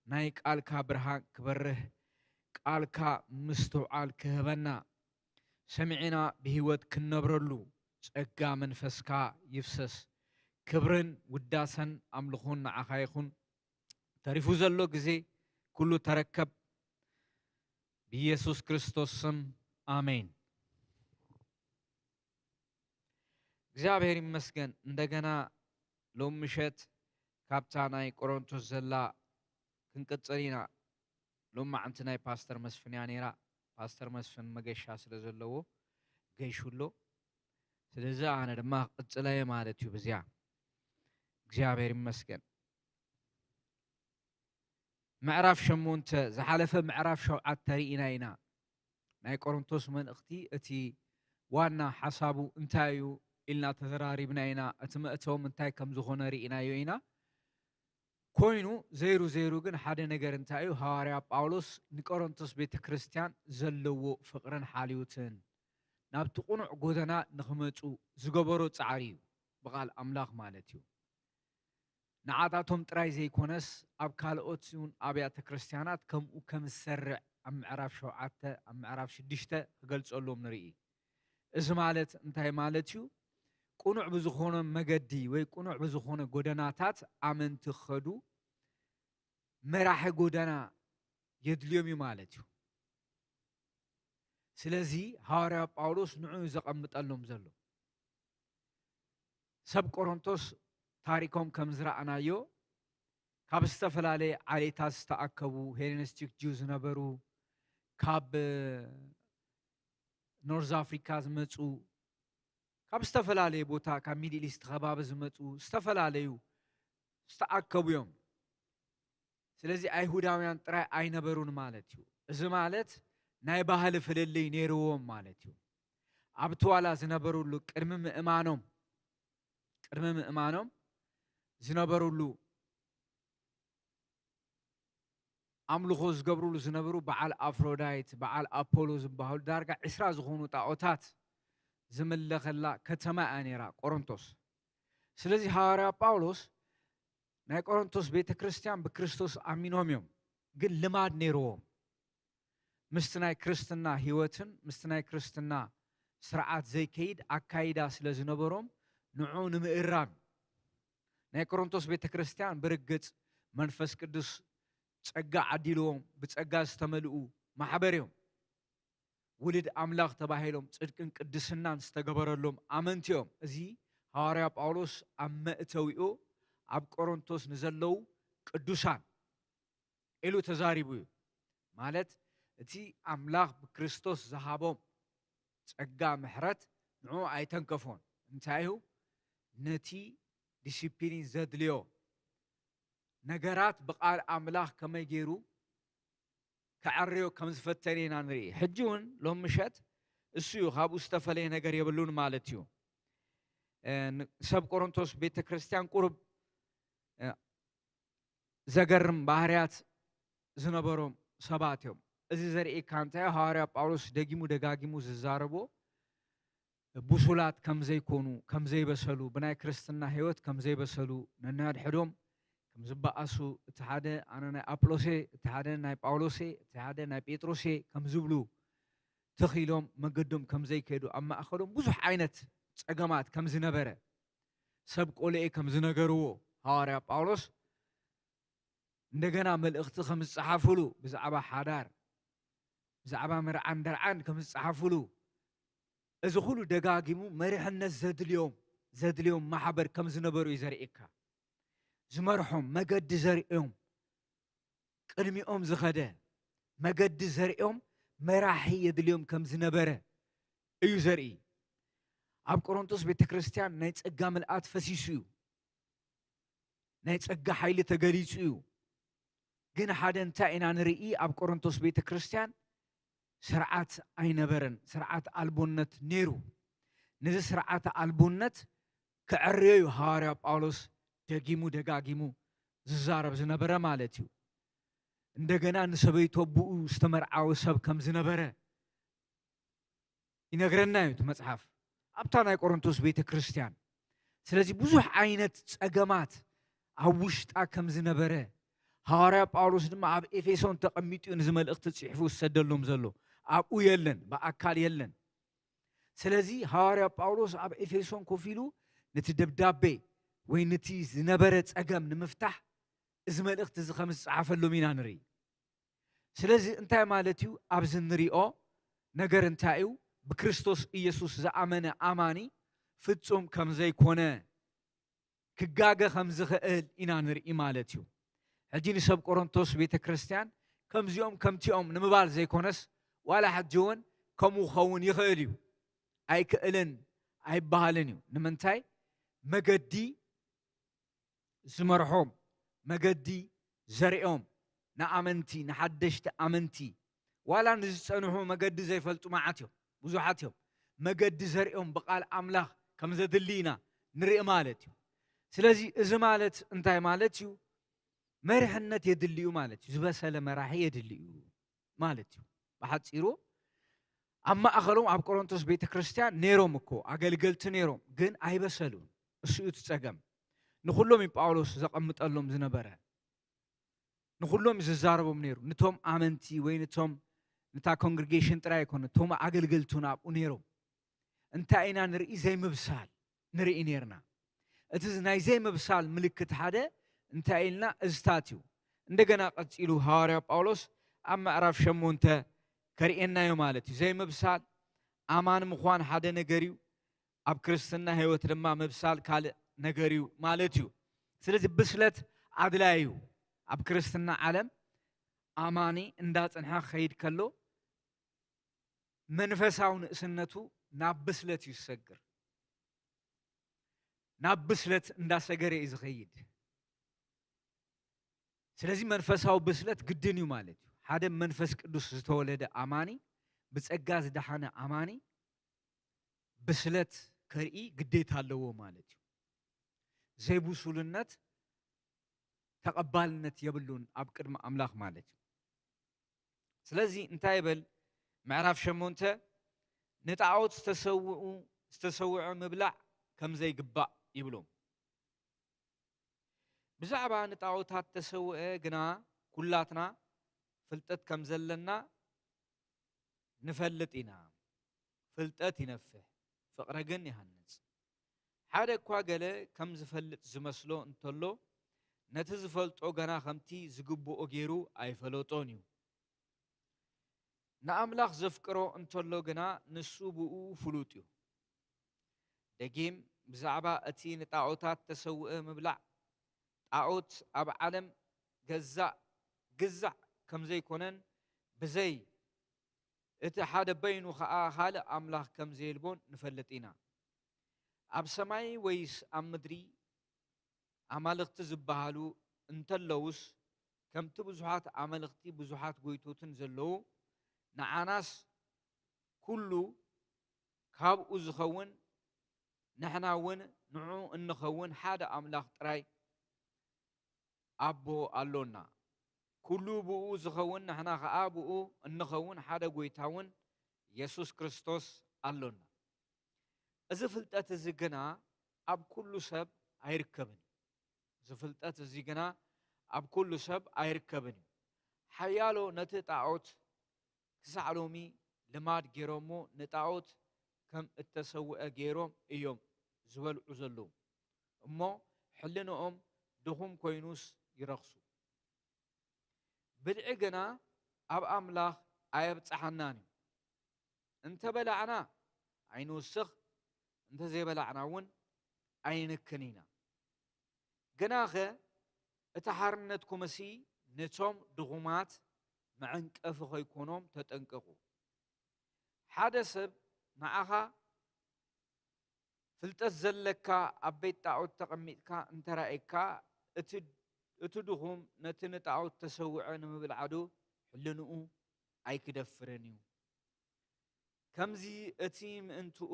ናይ ቃልካ ብርሃን ክበርህ፣ ቃልካ ምስትውዓል ክህበና፣ ሰሚዕና ብህይወት ክንነብረሉ ጸጋ መንፈስካ ይፍሰስ። ክብርን ውዳሰን ኣምልኾን ንዓኻ ይኹን። ተሪፉ ዘሎ ግዜ ኩሉ ተረከብ። ብኢየሱስ ክርስቶስ ስም ኣሜን። እግዚኣብሔር ይመስገን። እንደገና ሎም ምሸት ካብታ ናይ ቆሮንቶስ ዘላ ክንቅጽል ኢና። ሎማዓንቲ ናይ ፓስተር መስፍን እያ ነይራ። ፓስተር መስፍን መገሻ ስለ ዘለዎ ገይሹ ኣሎ። ስለዚ ኣነ ድማ ክቅጽለየ ማለት እዩ ብዚኣ። እግዚኣብሔር ይመስገን። ምዕራፍ ሸሞንተ፣ ዝሓለፈ ምዕራፍ ሸውዓተ ርኢና ኢና። ናይ ቆሮንቶስ መልእኽቲ እቲ ዋና ሓሳቡ እንታይ እዩ ኢልና ተዘራሪብና ኢና። እቲ መእተዎም እንታይ ከም ዝኾነ ርኢናዮ ኢና። ኮይኑ ዘይሩ ዘይሩ ግን ሓደ ነገር እንታይ እዩ? ሃዋርያ ጳውሎስ ንቆሮንቶስ ቤተ ክርስቲያን ዘለዎ ፍቕርን ሓልዮትን ናብቲ ቅኑዕ ጎደና ንኽመጹ ዝገበሮ ጻዕሪ እዩ፣ ብቓል ኣምላኽ ማለት እዩ። ንዓታቶም ጥራይ ዘይኮነስ ኣብ ካልኦት እውን ኣብያተ ክርስቲያናት ከምኡ ከም ዝሰርዕ ኣብ ምዕራፍ ሸውዓተ ኣብ ምዕራፍ ሽዱሽተ ክገልጸሎም ንርኢ። እዚ ማለት እንታይ ማለት እዩ? ቅኑዕ ብዝኾነ መገዲ ወይ ቅኑዕ ብዝኾነ ጎደናታት ኣመንቲ ክኸዱ መራሒ ጎደና የድልዮም እዩ ማለት እዩ። ስለዚ ሃዋርያ ጳውሎስ ንዑ እዩ ዘቐምጠሎም ዘሎ። ሰብ ቆሮንቶስ ታሪኮም ከም ዝረኣናዮ ካብ ዝተፈላለየ ዓሌታት ዝተኣከቡ ሄሌኒስቲክ ጂው ዝነበሩ፣ ካብ ኖርዝ ኣፍሪካ ዝመፁ፣ ካብ ዝተፈላለየ ቦታ ካብ ሚድል ኢስት ከባቢ ዝመፁ ዝተፈላለዩ ዝተኣከቡ እዮም። ስለዚ ኣይሁዳውያን ጥራይ ኣይነበሩን ማለት እዩ። እዚ ማለት ናይ ባህሊ ፍልልይ ነይርዎም ማለት እዩ። ኣብቲ ዋላ ዝነበሩሉ ቅድሚ ምእማኖም ቅድሚ ምእማኖም ዝነበሩሉ ኣምልኾ ዝገብሩሉ ዝነበሩ በዓል ኣፍሮዳይት፣ በዓል ኣፖሎ ዝበሃሉ ዳርጋ ዕስራ ዝኾኑ ጣዖታት ዝምለኸላ ከተማ እያ ነይራ ቆሮንቶስ። ስለዚ ሃዋርያ ጳውሎስ ናይ ቆሮንቶስ ቤተ ክርስቲያን ብክርስቶስ ኣሚኖም እዮም፣ ግን ልማድ ነይርዎም። ምስቲ ናይ ክርስትና ህይወትን ምስቲ ናይ ክርስትና ስርዓት ዘይከይድ ኣካይዳ ስለ ዝነበሮም ንዑ ንምእራም ናይ ቆሮንቶስ ቤተ ክርስቲያን ብርግጽ መንፈስ ቅዱስ ጸጋ ዓዲልዎም ብጸጋ ዝተመልኡ ማሕበር እዮም። ውልድ ኣምላኽ ተባሂሎም ጽድቅን ቅድስናን ዝተገበረሎም ኣመንቲ እዮም። እዚ ሃዋርያ ጳውሎስ ኣብ መእተዊኡ ኣብ ቆሮንቶስ ንዘለዉ ቅዱሳን ኢሉ ተዛሪቡ እዩ። ማለት እቲ ኣምላኽ ብክርስቶስ ዝሃቦም ጸጋ ምሕረት ንዑ ኣይተንከፎን። እንታይ እዩ? ነቲ ዲሲፕሊን ዘድልዮ ነገራት ብቓል ኣምላኽ ከመይ ገይሩ ከዐርዮ ከም ዝፈተነ ኢና ንርኢ። ሕጂ እውን ሎም ምሸት እሱ እዩ፣ ካብኡ ዝተፈለየ ነገር የብሉን ማለት እዩ። እ፣ ን-፣ ሰብ ቆሮንቶስ ቤተ ክርስቲያን ቁሩብ፣ እ፣ ዘገርም ባህርያት ዝነበሮም ሰባት እዮም። እዚ ዘርእየካ እንታይ እዩ? ሃዋርያ ጳውሎስ ደጊሙ ደጋጊሙ ዝዛረቦ ብሱላት ከም ዘይኮኑ፣ ከም ዘይበሰሉ፣ ብናይ ክርስትና ህይወት ከም ዘይበሰሉ፣ ነንሕድሕዶም ከም ዝበኣሱ፣ እቲ ሓደ ኣነ ናይ ኣጵሎስ እየ፣ እቲ ሓደ ናይ ጳውሎስ እየ፣ እቲ ሓደ ናይ ጴጥሮስ እየ ከም ዝብሉ፣ ተኺሎም መገዶም ከም ዘይከዱ፣ ኣብ ማእኸሎም ብዙሕ ዓይነት ጸገማት ከም ዝነበረ፣ ሰብ ቆልኤ ከም ዝነገርዎ ሃዋርያ ጳውሎስ እንደገና መልእኽቲ ከም ዝጸሓፉሉ፣ ብዛዕባ ሓዳር፣ ብዛዕባ መርዓን ደርዓን ከም ዝጸሓፉሉ፣ እዚ ኩሉ ደጋጊሙ መሪሕነት ዘድልዮም፣ ዘድልዮም ማሕበር ከም ዝነበሩ እዩ ዘርእየካ። ዝመርሖም፣ መገዲ ዘርእዮም፣ ቅድሚኦም ዝኸደ፣ መገዲ ዘርእዮም መራሒ የድልዮም ከም ዝነበረ እዩ ዘርኢ። ኣብ ቆሮንቶስ ቤተ ክርስቲያን ናይ ጸጋ ምልኣት ፈሲሱ እዩ። ናይ ጸጋ ሓይሊ ተገሊጹ እዩ። ግን ሓደ እንታይ ኢና ንርኢ? ኣብ ቆሮንቶስ ቤተ ክርስቲያን ስርዓት ኣይነበረን። ስርዓት ኣልቦነት ነይሩ። ነዚ ስርዓት ኣልቦነት ክዕርዮ እዩ ሃዋርያ ጳውሎስ ደጊሙ ደጋጊሙ ዝዛረብ ዝነበረ ማለት እዩ። እንደገና ንሰበይቱ ኣቦኡ ዝተመርዓወ ሰብ ከም ዝነበረ ይነግረና እዩ እቲ መጽሓፍ ኣብታ ናይ ቆሮንቶስ ቤተ ክርስቲያን። ስለዚ ብዙሕ ዓይነት ጸገማት ኣብ ውሽጣ ከም ዝነበረ፣ ሃዋርያ ጳውሎስ ድማ ኣብ ኤፌሶን ተቐሚጡ እዩ ነዚ መልእኽቲ ጽሒፉ ዝሰደሎም ዘሎ። ኣብኡ የለን፣ ብኣካል የለን። ስለዚ ሃዋርያ ጳውሎስ ኣብ ኤፌሶን ኮፍ ኢሉ ነቲ ደብዳቤ ወይ ነቲ ዝነበረ ጸገም ንምፍታሕ እዚ መልእኽቲ እዚ ከም ዝጸሓፈሎም ኢና ንርኢ። ስለዚ እንታይ ማለት እዩ? ኣብዚ እንሪኦ ነገር እንታይ እዩ? ብክርስቶስ ኢየሱስ ዝኣመነ ኣማኒ ፍጹም ከም ዘይኮነ፣ ክጋገ ከም ዝኽእል ኢና ንርኢ ማለት እዩ። ሕጂ ንሰብ ቆሮንቶስ ቤተ ክርስቲያን ከምዚኦም ከምቲኦም ንምባል ዘይኮነስ፣ ዋላ ሕጂ እውን ከምኡ ክኸውን ይኽእል እዩ። ኣይክእልን ኣይበሃልን እዩ። ንምንታይ? መገዲ ዝመርሖም፣ መገዲ ዘርእዮም፣ ንኣመንቲ፣ ንሓደሽቲ ኣመንቲ፣ ዋላ ንዝጸንሑ መገዲ ዘይፈልጡ መዓት እዮም፣ ብዙሓት እዮም። መገዲ ዘርእዮም ብቓል ኣምላኽ ከም ዘድሊ ኢና ንርኢ ማለት እዩ። ስለዚ እዚ ማለት እንታይ ማለት እዩ? መሪሕነት የድሊ እዩ ማለት እዩ። ዝበሰለ መራሒ የድሊ እዩ ማለት እዩ። ብሓጺሩ ኣብ ማእኸሎም ኣብ ቆሮንቶስ ቤተ ክርስቲያን ነይሮም እኮ፣ ኣገልገልቲ ነይሮም፣ ግን ኣይበሰሉን። እሱ እዩ እቲ ጸገም። ንኹሎም እዩ ጳውሎስ ዘቐምጠሎም ዝነበረ። ንኹሎም እዩ ዝዛረቦም ነይሩ። ንቶም ኣመንቲ ወይ ንቶም፣ ነታ ኮንግሪጌሽን ጥራይ ኣይኮነ፣ እቶም ኣገልገልቲ እውን ኣብኡ ነይሮም። እንታይ ኢና ንርኢ? ዘይምብሳል ንርኢ ነይርና። እቲ ናይ ዘይምብሳል ምልክት ሓደ እንታይ ኢልና? እዝታት እዩ። እንደገና ቀጺሉ ሃዋርያ ጳውሎስ ኣብ ምዕራፍ ሸሞንተ ከርእየና እዩ ማለት እዩ። ዘይምብሳል፣ ኣማኒ ምዃን ሓደ ነገር እዩ፣ ኣብ ክርስትና ህይወት ድማ ምብሳል ካልእ ነገር እዩ ማለት እዩ። ስለዚ ብስለት ኣድላዪ እዩ። ኣብ ክርስትና ዓለም ኣማኒ እንዳጸንሐ ክኸይድ ከሎ መንፈሳዊ ንእስነቱ ናብ ብስለት እዩ ዝሰግር። ናብ ብስለት እንዳሰገረ እዩ ዝኸይድ። ስለዚ መንፈሳዊ ብስለት ግድን እዩ ማለት እዩ። ሓደ መንፈስ ቅዱስ ዝተወለደ ኣማኒ፣ ብጸጋ ዝደሓነ ኣማኒ ብስለት ከርኢ ግዴታ ኣለዎ ማለት እዩ። ዘይብሱልነት ተቐባልነት የብሉን ኣብ ቅድሚ ኣምላኽ ማለት እዩ። ስለዚ እንታይ ይብል? ምዕራፍ ሸሞንተ፣ ንጣዖት ዝተሰውኡ፣ ዝተሰውዐ ምብላዕ ከም ዘይግባእ ይብሎም። ብዛዕባ ንጣዖታት ተሰውአ ግና ኩላትና ፍልጠት ከም ዘለና ንፈልጥ ኢና። ፍልጠት ይነፍሕ፣ ፍቕሪ ግን ይሃንጽ። ሓደ እኳ ገለ ከም ዝፈልጥ ዝመስሎ እንተሎ፣ ነቲ ዝፈልጦ ገና ከምቲ ዝግብኦ ገይሩ ኣይፈለጦን እዩ። ንኣምላኽ ዘፍቅሮ እንተሎ ግና ንሱ ብእኡ ፍሉጥ እዩ። ደጊም ብዛዕባ እቲ ንጣዖታት ተሰውአ ምብላዕ፣ ጣዖት ኣብ ዓለም ገዛእ ግዛዕ ከም ዘይኮነን ብዘይ እቲ ሓደ በይኑ ኸኣ ካልእ ኣምላኽ ከም ዘየልቦን ንፈልጥ ኢና። ኣብ ሰማይ ወይስ ኣብ ምድሪ ኣማልኽቲ ዝበሃሉ እንተለዉስ፣ ከምቲ ብዙሓት ኣማልኽቲ ብዙሓት ጎይቶትን ዘለዉ፣ ንዓናስ ኩሉ ካብኡ ዝኸውን፣ ንሕና እውን ንዕኡ እንኸውን ሓደ ኣምላኽ ጥራይ ኣቦ ኣሎና። ኩሉ ብኡ ዝኸውን፣ ንሕና ኸኣ ብኡ እንኸውን ሓደ ጎይታ እውን የሱስ ክርስቶስ ኣሎና። እዚ ፍልጠት እዚ ግና ኣብ ኩሉ ሰብ ኣይርከብን እዩ። እዚ ፍልጠት እዚ ግና ኣብ ኩሉ ሰብ ኣይርከብን እዩ። ሓያሎ ነቲ ጣዖት ክሳዕ ሎሚ ልማድ ገይሮሞ ንጣዖት ከም እተሰውአ ገይሮም እዮም ዝበልዑ ዘለዉ። እሞ ሕልንኦም ድኹም ኮይኑስ ይረኽሱ። ብልዒ ግና ኣብ ኣምላኽ ኣየብጽሓናን እዩ። እንተ በላዕና ኣይንውስኽ፣ እንተ ዘይበላዕና እውን ኣይንክን ኢና። ግናኸ እቲ ሓርነትኩምሲ ነቶም ድኹማት መዐንቀፊ ኸይኮኖም ተጠንቀቑ። ሓደ ሰብ ንዓኻ ፍልጠት ዘለካ ኣብ ቤት ጣዖት ተቐሚጥካ እንተ ረኣየካ፣ እቲ፣ እቲ ድኹም ነቲ ንጣዖት ተሰውዐ ንምብልዓዱ ሕልንኡ ኣይክደፍርን እዩ። ከምዚ እቲ ምእንትኡ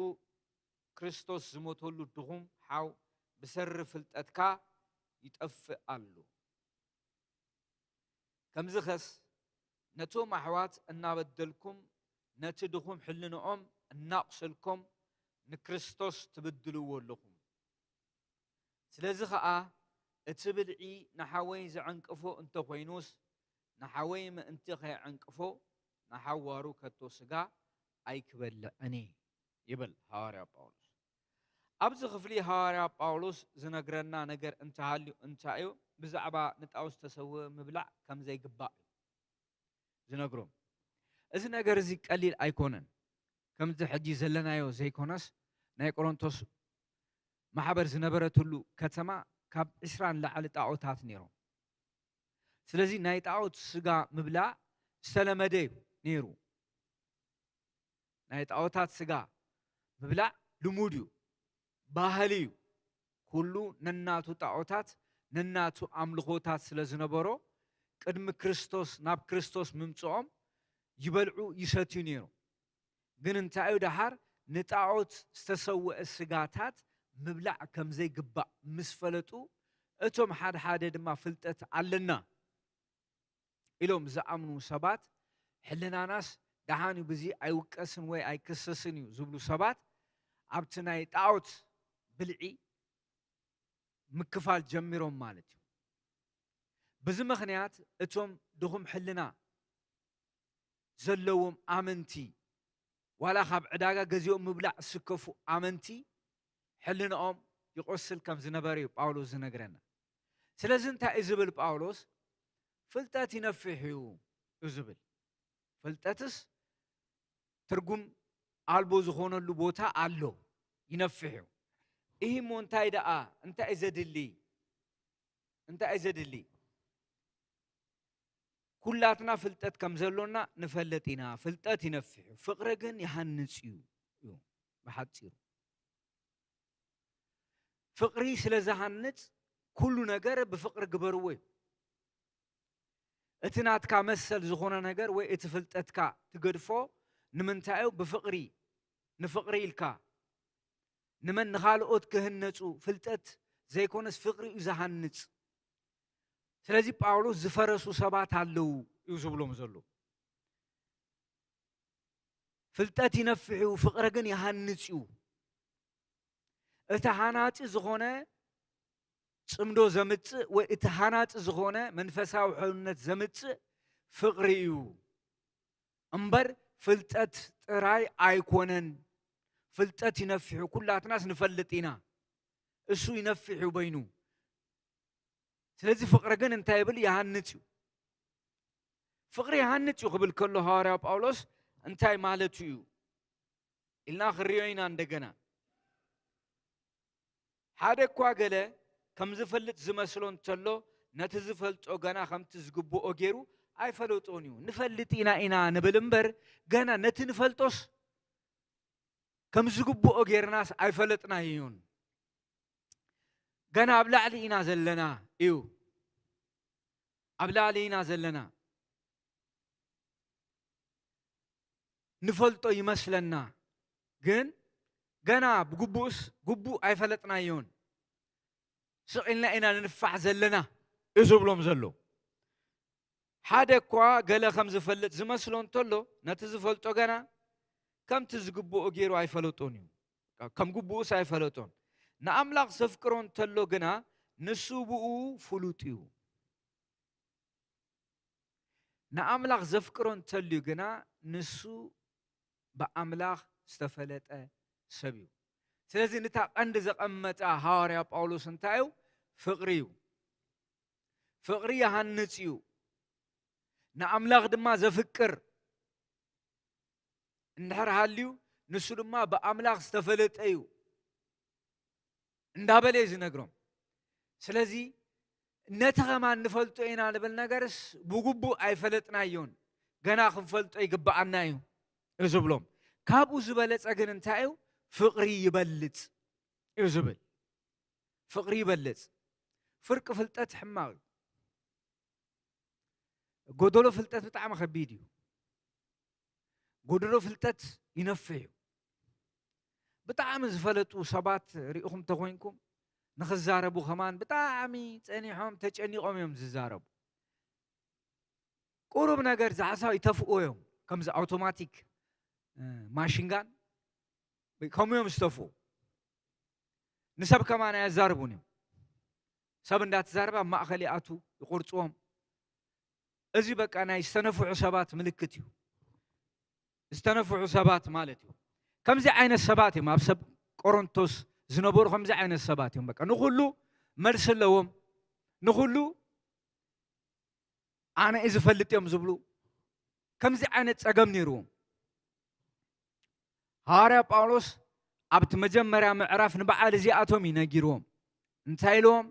ክርስቶስ ዝሞተሉ ድኹም ሓው ብሰሪ ፍልጠትካ ይጠፍእ ኣሎ። ከምዚ ኸስ ነቶም ኣሕዋት እናበደልኩም ነቲ ድኹም ሕልንኦም እናቑሰልኩም ንክርስቶስ ትብድልዎ ኣለኹም። ስለዚ ኸኣ እቲ ብልዒ ንሓወይ ዘዐንቅፎ እንተኾይኑስ ንሓወይ ምእንቲ ኸየዐንቅፎ ንሓዋሩ ከቶ ስጋ ኣይክበልዕን እየ ይብል ሃዋርያ ጳውሎስ። ኣብዚ ክፍሊ ሃዋርያ ጳውሎስ ዝነግረና ነገር እንተሃልዩ እንታይ እዩ? ብዛዕባ ንጣው ዝተሰወ ምብላዕ ከም ዘይግባእ እዩ ዝነግሮም። እዚ ነገር እዚ ቀሊል ኣይኮነን። ከምዚ ሕጂ ዘለናዮ ዘይኮነስ ናይ ቆሮንቶስ ማሕበር ዝነበረትሉ ከተማ ካብ ዕስራ ንላዕሊ ጣዖታት ነይሮም። ስለዚ ናይ ጣዖት ስጋ ምብላዕ ዝተለመደ እዩ ነይሩ። ናይ ጣዖታት ስጋ ምብላዕ ልሙድ እዩ፣ ባህሊ እዩ። ኩሉ ነናቱ ጣዖታት ነናቱ ኣምልኾታት ስለ ዝነበሮ ቅድሚ ክርስቶስ ናብ ክርስቶስ ምምፅኦም ይበልዑ ይሰትዩ ነይሩ። ግን እንታይ እዩ ደሓር ንጣዖት ዝተሰወአ ስጋታት ምብላዕ ከም ዘይግባእ ምስ ፈለጡ እቶም ሓደ ሓደ ድማ ፍልጠት ኣለና ኢሎም ዝኣምኑ ሰባት ሕልናናስ ደሓን እዩ ብዚ ኣይውቀስን ወይ ኣይክሰስን እዩ ዝብሉ ሰባት ኣብቲ ናይ ጣዖት ብልዒ ምክፋል ጀሚሮም ማለት እዩ። ብዚ ምኽንያት እቶም ድኹም ሕልና ዘለዎም ኣመንቲ ዋላ ካብ ዕዳጋ ገዚኦም ምብላዕ ዝስከፉ ኣመንቲ ሕልንኦም ይቆስል ከም ዝነበረ እዩ ጳውሎስ ዝነግረና። ስለዚ እንታይ እዩ ዝብል ጳውሎስ? ፍልጠት ይነፍሕ እዩ እዩ ዝብል። ፍልጠትስ ትርጉም ኣልቦ ዝኾነሉ ቦታ ኣሎ፣ ይነፍሕ እዩ። ይህ እሞ እንታይ ደኣ እንታይ እዩ ዘድሊ? እንታይ እዩ ዘድሊ? ኩላትና ፍልጠት ከም ዘሎና ንፈልጥ ኢና። ፍልጠት ይነፍሕ እዩ፣ ፍቕሪ ግን ይሃንጽ እዩ እዩ ብሓጺሩ። ፍቕሪ ስለ ዝሃንጽ ኩሉ ነገር ብፍቕሪ ግበርዎ እዩ። እቲ ናትካ መሰል ዝኾነ ነገር ወይ እቲ ፍልጠትካ ትገድፎ ንምንታይ እዩ? ብፍቕሪ፣ ንፍቕሪ ኢልካ ንመን ንኻልኦት ክህነጹ ፍልጠት ዘይኮነስ ፍቕሪ እዩ ዝሃንጽ። ስለዚ ጳውሎስ ዝፈረሱ ሰባት ኣለዉ እዩ ዝብሎም ዘሎ። ፍልጠት ይነፍሕ እዩ፣ ፍቕሪ ግን ይሃንጽ እዩ። እቲ ሃናጺ ዝኾነ ጽምዶ ዘምጽእ ወይ እቲ ሃናጺ ዝኾነ መንፈሳዊ ሕውነት ዘምጽእ ፍቕሪ እዩ እምበር ፍልጠት ጥራይ ኣይኮነን። ፍልጠት ይነፍሕ እዩ፣ ኩላትናስ ንፈልጥ ኢና። እሱ ይነፍሕ እዩ በይኑ። ስለዚ ፍቕሪ ግን እንታይ ይብል? ይሃንጽ እዩ። ፍቕሪ ይሃንጽ እዩ ክብል ከሎ ሃዋርያ ጳውሎስ እንታይ ማለቱ እዩ ኢልና ክንሪኦ ኢና። እንደገና ሓደ እኳ ገለ ከም ዝፈልጥ ዝመስሎ እንተሎ ነቲ ዝፈልጦ ገና ከምቲ ዝግብኦ ገይሩ ኣይፈለጦን እዩ። ንፈልጥ ኢና ኢና ንብል እምበር ገና ነቲ ንፈልጦስ ከም ዝግብኦ ጌርናስ ኣይፈለጥናዮን። ገና ኣብ ላዕሊ ኢና ዘለና እዩ። ኣብ ላዕሊ ኢና ዘለና። ንፈልጦ ይመስለና፣ ግን ገና ብግቡእስ ግቡእ ኣይፈለጥናዮን። ስቕ ኢልና ኢና ንንፋሕ ዘለና እዩ ዝብሎም ዘሎ። ሓደ እኳ ገለ ከም ዝፈልጥ ዝመስሎ እንተሎ፣ ነቲ ዝፈልጦ ገና ከምቲ ዝግብኦ ገይሩ ኣይፈለጦን እዩ። ከም ግቡእስ ኣይፈለጦን። ንኣምላኽ ዘፍቅሮ እንተሎ ግና፣ ንሱ ብኡ ፍሉጥ እዩ። ንኣምላኽ ዘፍቅሮ እንተልዩ ግና፣ ንሱ ብኣምላኽ ዝተፈለጠ ሰብ እዩ። ስለዚ፣ ነታ ቀንዲ ዘቐመጠ ሃዋርያ ጳውሎስ እንታይ እዩ? ፍቕሪ እዩ። ፍቕሪ ይሃንጽ እዩ። ንኣምላኽ ድማ ዘፍቅር እንድሕር ሃልዩ፣ ንሱ ድማ ብኣምላኽ ዝተፈለጠ እዩ እንዳበለ እዩ ዝነግሮም። ስለዚ፣ ነቲ ኸማን ንፈልጦ ኢና ንብል ነገርስ ብግቡእ ኣይፈለጥናዮን፣ ገና ክንፈልጦ ይግብኣና እዩ እዩ ዝብሎም። ካብኡ ዝበለጸ ግን እንታይ እዩ? ፍቕሪ ይበልጽ እዩ ዝብል። ፍቕሪ ይበልጽ። ፍርቂ ፍልጠት ሕማቕ እዩ። ጎደሎ ፍልጠት ብጣዕሚ ከቢድ እዩ። ጎደሎ ፍልጠት ይነፍሕ እዩ። ብጣዕሚ ዝፈለጡ ሰባት ርኢኹም ተኾይንኩም፣ ንኽዛረቡ ከማን ብጣዕሚ ጸኒሖም ተጨኒቖም እዮም ዝዛረቡ። ቁሩብ ነገር ዝሓሳብ ይተፍኡ እዮም። ከምዚ ኣውቶማቲክ ማሽንጋን ከምኡ እዮም ዝተፍኡ። ንሰብ ከማን ኣያዛርቡን እዮም። ሰብ እንዳተዛረበ ኣብ ማእኸል ይኣቱ፣ ይቑርፅዎም። እዚ በቃ ናይ ዝተነፍሑ ሰባት ምልክት እዩ። ዝተነፍሑ ሰባት ማለት እዩ። ከምዚ ዓይነት ሰባት እዮም ኣብ ሰብ ቆሮንቶስ ዝነበሩ፣ ከምዚ ዓይነት ሰባት እዮም። በቃ ንኹሉ መልሲ ኣለዎም፣ ንኹሉ ኣነ እዩ ዝፈልጥ እዮም ዝብሉ። ከምዚ ዓይነት ፀገም ነይርዎም። ሃዋርያ ጳውሎስ ኣብቲ መጀመርያ ምዕራፍ ንበዓል እዚኣቶም እዩ ነጊርዎም። እንታይ ኢልዎም?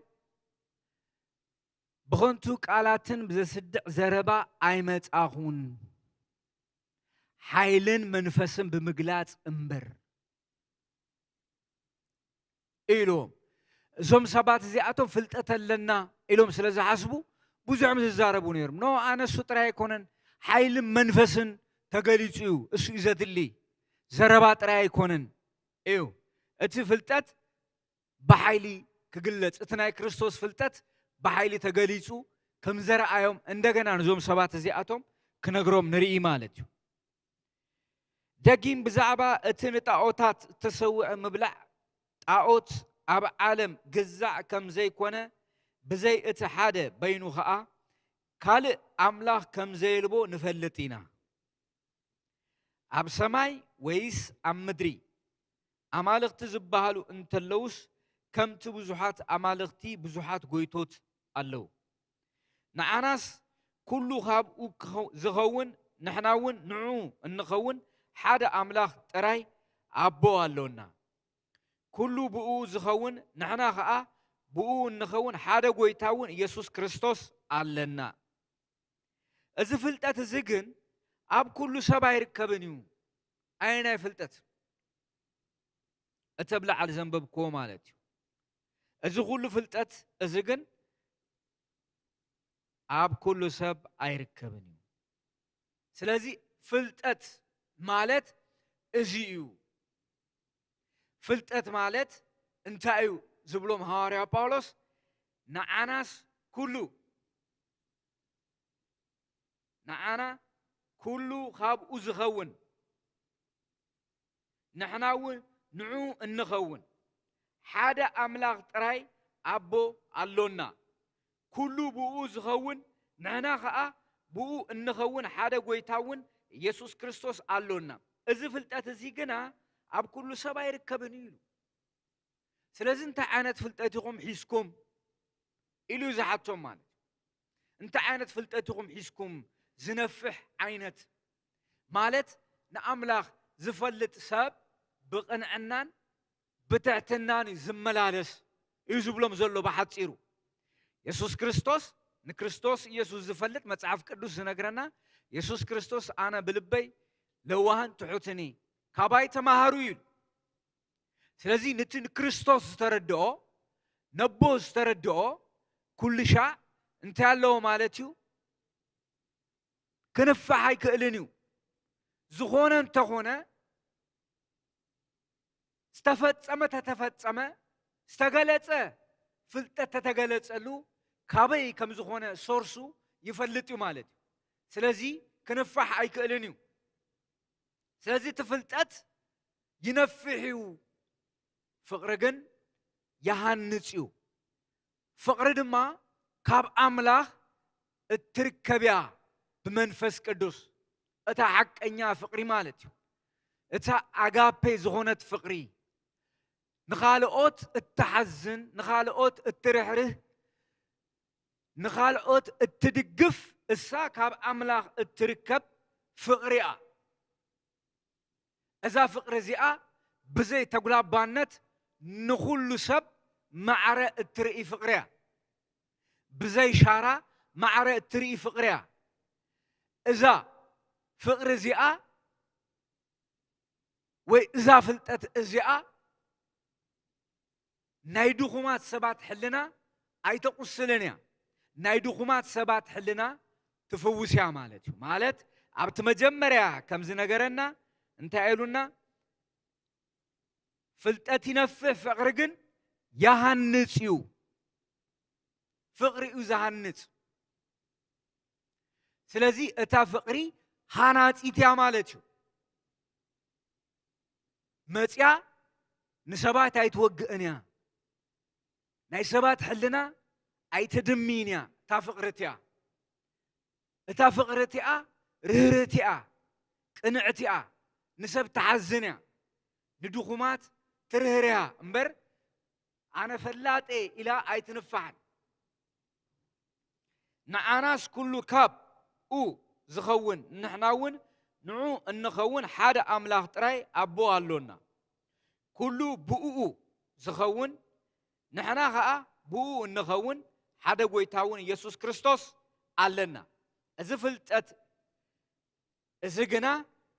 ብኸንቱ ቃላትን ብዘስድዕ ዘረባ ኣይመጻኹን፣ ሓይልን መንፈስን ብምግላጽ እምበር ኢልዎም። እዞም ሰባት እዚኣቶም ፍልጠት ኣለና ኢሎም ስለ ዝሓስቡ ብዙሕ እዮም ዝዛረቡ ነይሮም። ኖ፣ ኣነ እሱ ጥራይ ኣይኮነን፣ ሓይልን መንፈስን ተገሊጹ እዩ፣ እሱ እዩ ዘድሊ፣ ዘረባ ጥራይ ኣይኮነን እዩ። እቲ ፍልጠት ብሓይሊ ክግለጽ፣ እቲ ናይ ክርስቶስ ፍልጠት ብሓይሊ ተገሊጹ ከም ዘረኣዮም እንደገና ነዞም ሰባት እዚኣቶም ክነግሮም ንርኢ ማለት እዩ። ደጊም ብዛዕባ እቲ ንጣኦታት እተሰውአ ምብላዕ፣ ጣኦት ኣብ ዓለም ግዛዕ ከም ዘይኮነ፣ ብዘይ እቲ ሓደ በይኑ ኸኣ ካልእ ኣምላኽ ከም ዘየልቦ ንፈልጥ ኢና። ኣብ ሰማይ ወይስ ኣብ ምድሪ ኣማልኽቲ ዝበሃሉ እንተለዉስ፣ ከምቲ ብዙሓት ኣማልኽቲ ብዙሓት ጎይቶት ኣለዉ። ንዓናስ ኩሉ ካብኡ ክኸው-፣ ዝኸውን፣ ንሕና እውን ንዕኡ እንኸውን ሓደ ኣምላኽ ጥራይ ኣቦ ኣሎና። ኩሉ ብኡ ዝኸውን፣ ንሕና ኸኣ ብኡ እንኸውን ሓደ ጎይታ እውን ኢየሱስ ክርስቶስ ኣለና። እዚ ፍልጠት እዚ ግን ኣብ ኩሉ ሰብ ኣይርከብን እዩ። ኣየናይ ፍልጠት? እቲ ኣብ ላዕሊ ዘንበብክዎ ማለት እዩ። እዚ ኩሉ ፍልጠት እዚ ግን ኣብ ኩሉ ሰብ ኣይርከብን እዩ። ስለዚ ፍልጠት ማለት እዚ እዩ። ፍልጠት ማለት እንታይ እዩ ዝብሎም ሃዋርያ ጳውሎስ? ንዓናስ ኩሉ፣ ንዓና ኩሉ ካብኡ ዝኸውን፣ ንሕና እውን ንዑ እንኸውን። ሓደ ኣምላኽ ጥራይ ኣቦ ኣሎና። ኩሉ ብኡ ዝኸውን፣ ንሕና ኸኣ ብኡ እንኸውን ሓደ ጎይታ እውን ኢየሱስ ክርስቶስ ኣሎና። እዚ ፍልጠት እዚ ግና ኣብ ኩሉ ሰብ ኣይርከብን እዩ ኢሉ። ስለዚ እንታይ ዓይነት ፍልጠት ኢኹም ሒዝኩም ኢሉ እዩ ዝሓቶም ማለት እዩ። እንታይ ዓይነት ፍልጠት ኢኹም ሒዝኩም? ዝነፍሕ ዓይነት ማለት ንኣምላኽ ዝፈልጥ ሰብ ብቕንዕናን ብትሕትናን እዩ ዝመላለስ እዩ ዝብሎም ዘሎ ብሓጺሩ። የሱስ ክርስቶስ፣ ንክርስቶስ ኢየሱስ ዝፈልጥ መጽሓፍ ቅዱስ ዝነግረና፣ የሱስ ክርስቶስ ኣነ ብልበይ ለዋህን ትሑትን እየ፣ ካባይ ተማሃሩ እዩ። ስለዚ ነቲ ንክርስቶስ ዝተረድኦ፣ ነቦ ዝተረድኦ ኩሉ ሻዕ እንታይ ኣለዎ ማለት እዩ? ክንፋሕ ኣይክእልን እዩ። ዝኾነ እንተኾነ ዝተፈጸመ ተተፈጸመ፣ ዝተገለጸ ፍልጠት ተተገለጸሉ ካበይ ከም ዝኾነ ሶርሱ ይፈልጥ እዩ ማለት እዩ። ስለዚ ክንፋሕ ኣይክእልን እዩ። ስለዚ እቲ ፍልጠት ይነፍሕ እዩ፣ ፍቕሪ ግን ይሃንጽ እዩ። ፍቕሪ ድማ ካብ ኣምላኽ እትርከብ እያ ብመንፈስ ቅዱስ። እታ ሓቀኛ ፍቕሪ ማለት እዩ። እታ ኣጋፔ ዝኾነት ፍቕሪ፣ ንኻልኦት እትሓዝን፣ ንኻልኦት እትርሕርህ፣ ንኻልኦት እትድግፍ፣ እሳ ካብ ኣምላኽ እትርከብ ፍቕሪ እያ። እዛ ፍቕሪ እዚኣ ብዘይ ተጉላባነት ንኹሉ ሰብ ማዕረ እትርኢ ፍቕሪ እያ። ብዘይ ሻራ ማዕረ እትርኢ ፍቕሪ እያ። እዛ ፍቕሪ እዚኣ ወይ እዛ ፍልጠት እዚኣ ናይ ድኹማት ሰባት ሕልና ኣይተቑስልን እያ። ናይ ድኹማት ሰባት ሕልና ትፍውስ እያ ማለት እዩ። ማለት ኣብቲ መጀመርያ ከም ዝነገረና እንታይ ኢሉና? ፍልጠት ይነፍሕ፣ ፍቕሪ ግን ይሃንጽ እዩ። ፍቕሪ እዩ ዝሃንጽ። ስለዚ እታ ፍቕሪ ሃናጺት እያ ማለት እዩ። መጽያ ንሰባት ኣይትወግእን እያ። ናይ ሰባት ሕልና ኣይትድምይን እያ። እታ ፍቕሪ እቲኣ፣ እታ ፍቕሪ እቲኣ ርህርህቲ እያ፣ ቅንዕቲ እያ፣ ንሰብ ትሓዝን እያ፣ ንድኹማት ትርህርያ እምበር ኣነ ፈላጤ ኢላ ኣይትንፋሕን። ንዓናስ ኩሉ ካብ ኡ ዝኸውን፣ ንሕና እውን ንዑ እንኸውን ሓደ ኣምላኽ ጥራይ ኣቦ ኣሎና። ኩሉ ብእኡ ዝኸውን፣ ንሕና ኸኣ ብእኡ እንኸውን ሓደ ጐይታ እውን ኢየሱስ ክርስቶስ ኣለና። እዚ ፍልጠት እዚ ግና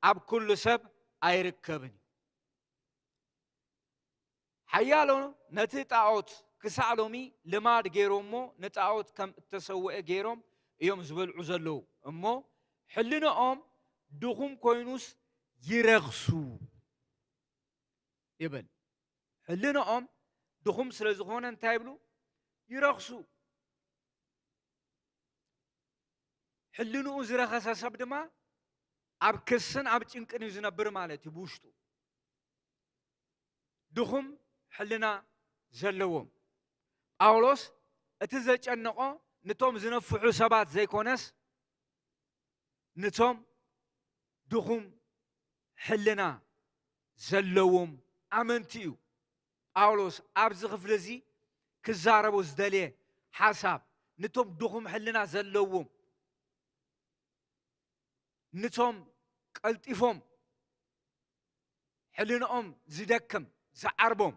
ኣብ ኩሉ ሰብ ኣይርከብን እዩ። ሓያሎ ነቲ ጣዖት ክሳዕ ሎሚ ልማድ ገይሮሞ፣ ንጣዖት ከም እተሰውአ ገይሮም እዮም ዝበልዑ ዘለዉ። እሞ ሕልንኦም ድኹም ኮይኑስ ይረኽሱ ይብል። ሕልንኦም ድኹም ስለ ዝኾነ እንታይ ይብሉ? ይረኽሱ። ሕልንኡ ዝረኸሰ ሰብ ድማ ኣብ ክስን ኣብ ጭንቅን እዩ ዝነብር ማለት እዩ ብውሽጡ። ድኹም ሕልና ዘለዎም። ጳውሎስ እቲ ዘጨነቖ ንቶም ዝነፍሑ ሰባት ዘይኮነስ፣ ንቶም ድኹም ሕልና ዘለዎም ኣመንቲ እዩ። ጳውሎስ ኣብዚ ክፍሊ እዚ ክዛረቦ ዝደልየ ሓሳብ፣ ንቶም ድኹም ሕልና ዘለዎም፣ ንቶም ቀልጢፎም ሕልንኦም ዝደክም፣ ዝዓርቦም፣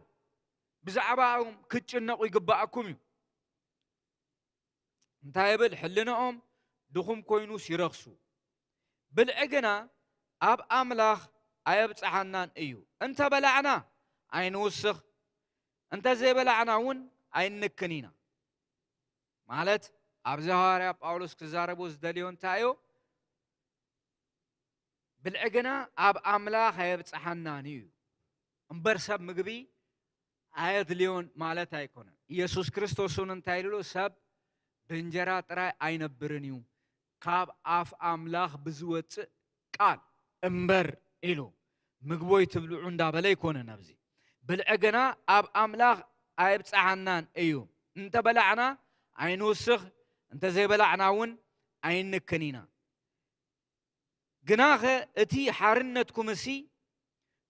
ብዛዕባኦም ክትጭነቑ ይግብኣኩም እዩ። እንታይ ይብል? ሕልንኦም ድኹም ኮይኑስ ይረኽሱ። ብልዒ ግና ኣብ ኣምላኽ ኣየብጽሓናን እዩ። እንተ በላዕና ኣይንውስኽ፣ እንተ ዘይበላዕና እውን ኣይንክን ኢና። ማለት ኣብዚ ሃዋርያ ጳውሎስ ክዛረቦ ዝደልዮ እንታይ እዩ? ብልዒ ግና ኣብ ኣምላኽ ኣየብጽሓናን እዩ። እምበር ሰብ ምግቢ ኣየድልዮን ማለት ኣይኮነን። ኢየሱስ ክርስቶስ እውን እንታይ ኢሉ? ሰብ ብእንጀራ ጥራይ ኣይነብርን እዩ፣ ካብ ኣፍ ኣምላኽ ብዝወጽእ ቃል እምበር ኢሉ። ምግቦይ ትብልዑ እንዳበለ ኣይኮነን። ኣብዚ ብልዒ ግና ኣብ ኣምላኽ ኣየብጽሓናን እዩ። እንተ በላዕና ኣይንውስኽ፣ እንተ ዘይበላዕና እውን ኣይንክን ኢና። ግናኸ እቲ ሓርነትኩምሲ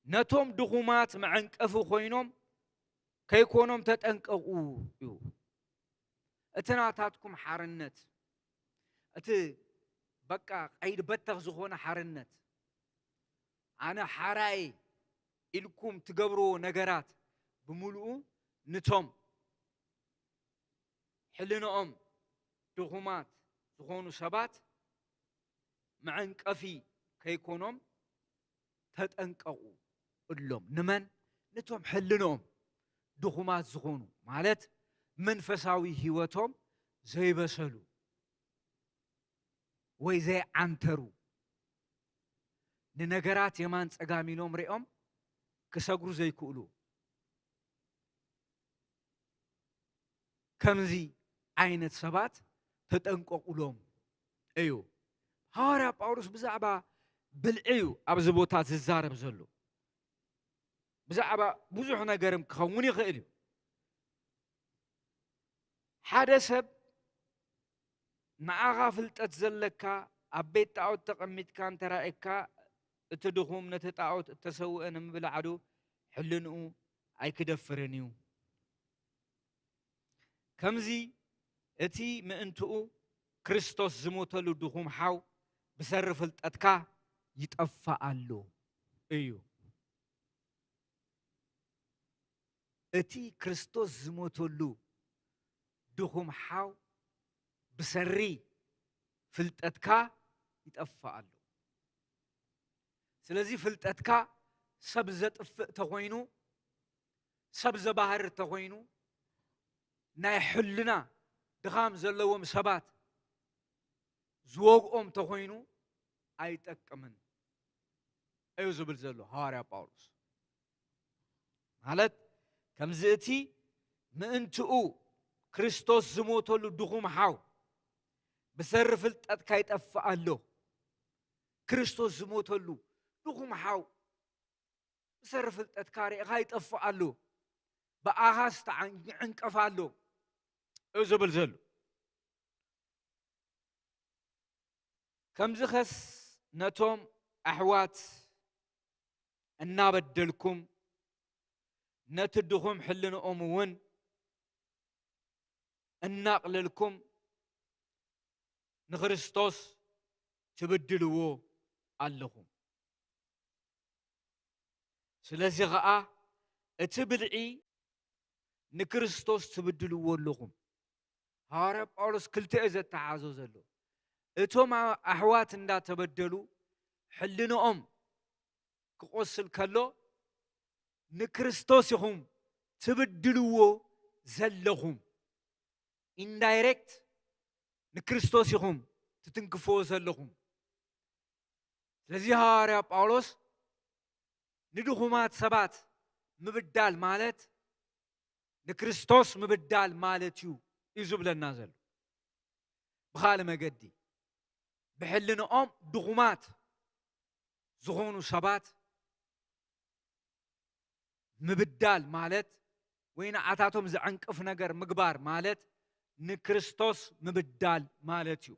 ነቶም ድኹማት መዐንቀፊ ኮይኖም ከይኮኖም ተጠንቀቑ እዩ። እቲ ናታትኩም ሓርነት፣ እቲ በቃ ቀይዲ በተኽ ዝኾነ ሓርነት፣ ኣነ ሓራይ ኢልኩም ትገብርዎ ነገራት ብምሉኡ ንቶም ሕልንኦም ድኹማት ዝኾኑ ሰባት መዐንቀፊ ከይኮኖም ተጠንቀቑ እሎም። ንመን? ንቶም ሕልንኦም ድኹማት ዝኾኑ፣ ማለት መንፈሳዊ ህይወቶም ዘይበሰሉ ወይ ዘይዓንተሩ፣ ንነገራት የማን ጸጋም ኢሎም ሪኦም ክሰግሩ ዘይክእሉ፣ ከምዚ ዓይነት ሰባት ተጠንቀቑሎም እዩ። ሃዋርያ ጳውሎስ ብዛዕባ ብልዒ እዩ ኣብዚ ቦታ ዝዛረብ ዘሎ። ብዛዕባ ብዙሕ ነገርም ክኸውን ይኽእል እዩ። ሓደ ሰብ ንዓኻ ፍልጠት ዘለካ ኣብ ቤት ጣዖት ተቐሚጥካ እንተራእየካ፣ እቲ ድኹም ነቲ ጣዖት እተሰውአ ንምብላዕ ዶ ሕልንኡ ኣይክደፍርን እዩ? ከምዚ እቲ ምእንትኡ ክርስቶስ ዝሞተሉ ድኹም ሓው ብሰሪ ፍልጠትካ ይጠፍእ ኣሎ እዩ። እቲ ክርስቶስ ዝሞተሉ ድኹም ሓው ብሰሪ ፍልጠትካ ይጠፍእ ኣሎ። ስለዚ ፍልጠትካ ሰብ ዘጥፍእ ተኾይኑ፣ ሰብ ዘባህር ተኾይኑ፣ ናይ ሕልና ድኻም ዘለዎም ሰባት ዝወግኦም ተኾይኑ ኣይጠቅምን እዩ ዝብል ዘሎ ሃዋርያ ጳውሎስ። ማለት ከምዚ እቲ ምእንትኡ ክርስቶስ ዝሞተሉ ድኹም ሓው ብሰሪ ፍልጠትካ ይጠፍእ ኣሎ። ክርስቶስ ዝሞተሉ ድኹም ሓው ብሰሪ ፍልጠትካ ርኢኻ ይጠፍእ ኣሎ። ብኣኻ ዝተዓን-፣ ይዕንቀፍ ኣሎ እዩ ዝብል ዘሎ። ከምዚ ኸስ ነቶም ኣሕዋት እናበደልኩም፣ ነቲ ድኹም ሕልንኦም እውን እናቕለልኩም ንክርስቶስ ትብድልዎ ኣለኹም። ስለዚ ኸኣ እቲ ብልዒ ንክርስቶስ ትብድልዎ ኣለኹም። ሃዋርያ ጳውሎስ ክልተ እዩ ዘተሓዞ ዘሎ። እቶም ኣሕዋት እንዳተበደሉ ሕልንኦም ክቆስል ከሎ ንክርስቶስ ኢኹም ትብድልዎ ዘለኹም። ኢንዳይሬክት ንክርስቶስ ኢኹም ትትንክፍዎ ዘለኹም። ስለዚ ሃዋርያ ጳውሎስ ንድኹማት ሰባት ምብዳል ማለት ንክርስቶስ ምብዳል ማለት እዩ እዩ ዝብለና ዘሎ። ብኻልእ መገዲ ብሕልንኦም ድኹማት ዝኾኑ ሰባት ምብዳል ማለት ወይ ንዓታቶም ዘዕንቅፍ ነገር ምግባር ማለት ንክርስቶስ ምብዳል ማለት እዩ።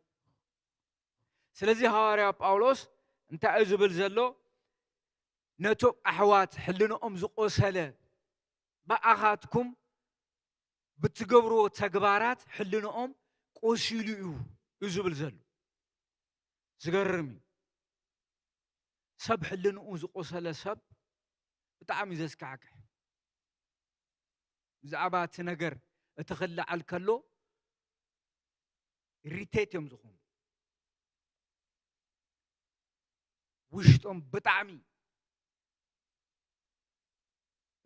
ስለዚ ሃዋርያ ጳውሎስ እንታይ እዩ ዝብል ዘሎ? ነቶም ኣሕዋት ሕልንኦም ዝቆሰለ ብኣኻትኩም ብትገብርዎ ተግባራት ሕልንኦም ቆሲሉ እዩ እዩ ዝብል ዘሎ። ዝገርም እዩ። ሰብ ሕልንኡ ዝቆሰለ ሰብ ብጣዕሚ እዩ ዘስካሕክሕ። ብዛዕባ እቲ ነገር እቲ ክለዓል ከሎ ኢሪቴት እዮም ዝኾኑ። ውሽጦም ብጣዕሚ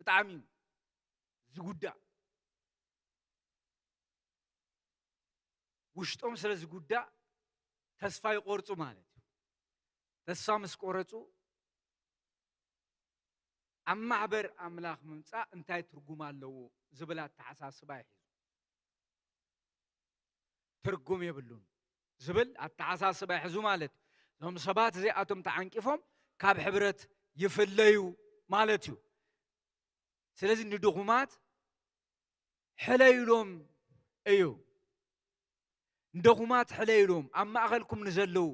ብጣዕሚ እዩ ዝጉዳእ። ውሽጦም ስለ ዝጉዳእ ተስፋ ይቆርጹ ማለት እዩ። ተስፋ ምስ ቆረጹ ኣብ ማሕበር ኣምላኽ ምምጻእ እንታይ ትርጉም ኣለዎ ዝብል ኣተሓሳስባ ይሕዙ። ትርጉም የብሉን ዝብል ኣተሓሳስባ ይሕዙ ማለት እዩ። እዞም ሰባት እዚኣቶም ተዓንቂፎም ካብ ሕብረት ይፍለዩ ማለት እዩ። ስለዚ ንድኹማት ሕለዩሎም እዩ። ንድኹማት ሕለዩሎም፣ ኣብ ማእኸልኩም ንዘለዉ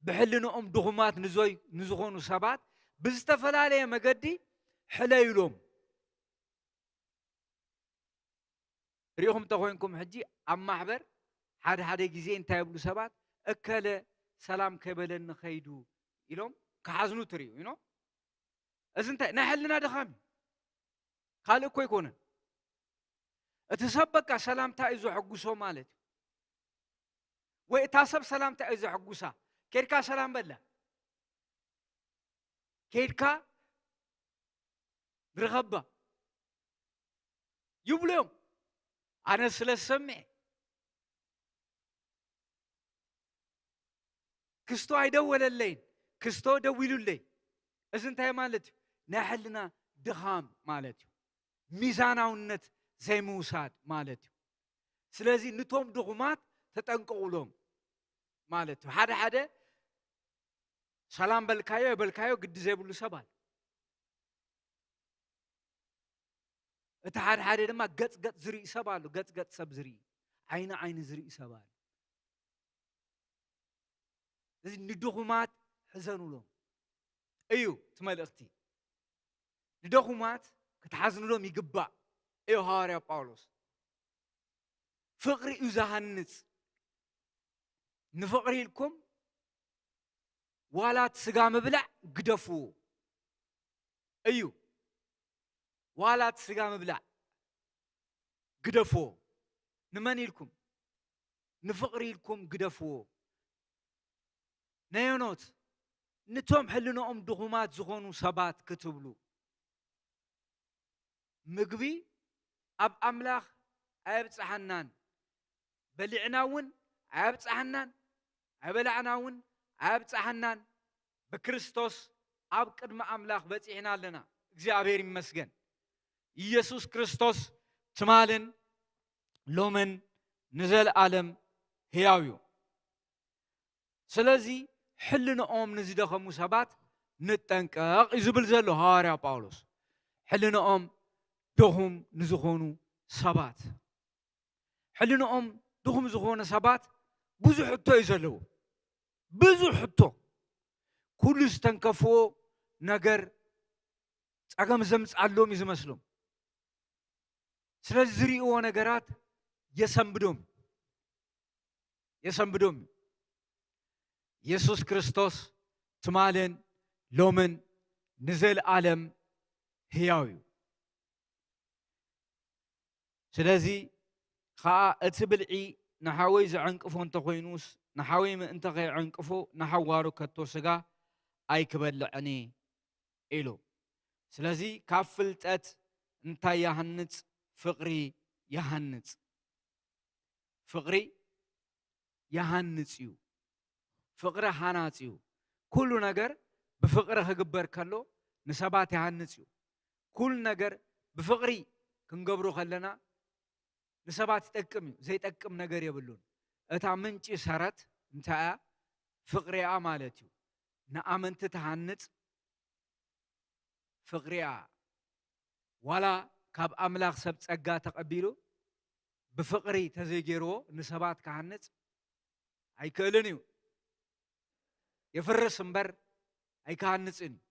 ብሕልንኦም ድኹማት ንዞይ-፣ ንዝኾኑ ሰባት ብዝተፈላለየ መገዲ ሕለዩሎም። ሪኢኹም እንተኾይንኩም ሕጂ ኣብ ማሕበር ሓደ ሓደ ግዜ እንታይ ይብሉ ሰባት፣ "እከለ ሰላም ከይበለኒ ኸይዱ" ኢሎም ክሓዝኑ ትርእዩ፣ you know? እዚ እንታይ ናይ ሕልና ድኻም እዩ። ካልእ እኮ ኣይኮነን። እቲ ሰብ በቃ ሰላምታ እዩ ዘሐጉሶ ማለት እዩ። ወይ እታ ሰብ ሰላምታ እዩ ዘሐጉሳ። ኬድካ ሰላም በላ። ኬድካ ርኸባ ይብሉ እዮም። ኣነ ስለ ዝሰምዐ ክስቶ ኣይደወለለይን፣ ክስቶ ደዊሉለይ። እዚ እንታይ ማለት እዩ? ናይ ሕልና ድኻም ማለት እዩ። ሚዛናውነት ዘይምውሳድ ማለት እዩ። ስለዚ ንቶም ድኹማት ተጠንቀቑሎም ማለት እዩ። ሓደ ሓደ ሰላም በልካዮ የበልካዮ ግዲ ዘይብሉ ሰብ ኣሎ። እቲ ሓደ ሓደ ድማ ገጽ ገጽ ዝርኢ ሰብ ኣሎ። ገጽ ገጽ ሰብ ዝርኢ፣ ዓይኒ ዓይኒ ዝርኢ ሰብ ኣሎ። እዚ ንድኹማት ሕዘኑሎም እዩ እቲ መልእኽቲ። ንደኹማት ክትሓዝኑሎም ይግባእ እዩ ሃዋርያ ጳውሎስ። ፍቕሪ እዩ ዝሃንጽ። ንፍቕሪ ኢልኩም ዋላ እቲ ስጋ ምብላዕ ግደፍዎ እዩ። ዋላ እቲ ስጋ ምብላዕ ግደፍዎ። ንመን ኢልኩም? ንፍቕሪ ኢልኩም ግደፍዎ። ነዮኖት፣ ንቶም ሕልንኦም ድኹማት ዝኾኑ ሰባት ክትብሉ፣ ምግቢ ኣብ ኣምላኽ ኣየብጽሓናን፣ በሊዕና እውን ኣየብጽሓናን፣ ኣይበላዕና እውን ኣየብጽሓናን። ብክርስቶስ ኣብ ቅድሚ ኣምላኽ በጺሕና ኣለና። እግዚኣብሔር ይመስገን። ኢየሱስ ክርስቶስ ትማልን ሎምን ንዘለኣለም ህያው እዩ። ስለዚ ሕልንኦም ንዝደኸሙ ሰባት ንጠንቀቕ እዩ ዝብል ዘሎ ሃዋርያ ጳውሎስ። ሕልንኦም ድኹም ንዝኾኑ ሰባት፣ ሕልንኦም ድኹም ዝኾነ ሰባት ብዙሕ ሕቶ እዩ ዘለዎ። ብዙሕ ሕቶ። ኩሉ ዝተንከፍዎ ነገር ጸገም ዘምጽኣሎም እዩ ዝመስሎም። ስለዚ ዝርእይዎ ነገራት የሰንብዶም፣ የሰንብዶም እዩ። የሱስ ክርስቶስ ትማልን ሎምን ንዘለኣለም ህያው እዩ። ስለዚ ኸኣ እቲ ብልዒ ንሓወይ ዘዐንቅፎ እንተኾይኑስ፣ ንሓወይ ምእንቲ ኸየዐንቅፎ ንሓዋሩ ከቶ ስጋ ኣይክበልዕን እየ ኢሉ። ስለዚ ካብ ፍልጠት እንታይ ይሃንጽ? ፍቕሪ ይሃንጽ። ፍቕሪ ይሃንጽ እዩ። ፍቕሪ ሃናጺ እዩ። ኩሉ ነገር ብፍቕሪ ክግበር ከሎ ንሰባት ይሃንጽ እዩ። ኩሉ ነገር ብፍቕሪ ክንገብሮ ከለና ንሰባት ይጠቅም እዩ። ዘይጠቅም ነገር የብሉን። እታ ምንጪ ሰረት እንታይ እያ? ፍቕሪ እያ ማለት እዩ። ንኣመንቲ ትሃንጽ ፍቕሪ እያ። ዋላ ካብ ኣምላኽ ሰብ ጸጋ ተቐቢሉ ብፍቕሪ ተዘይገይርዎ ንሰባት ክሃንጽ ኣይክእልን እዩ። የፍርስ እምበር ኣይክሃንጽን እዩ።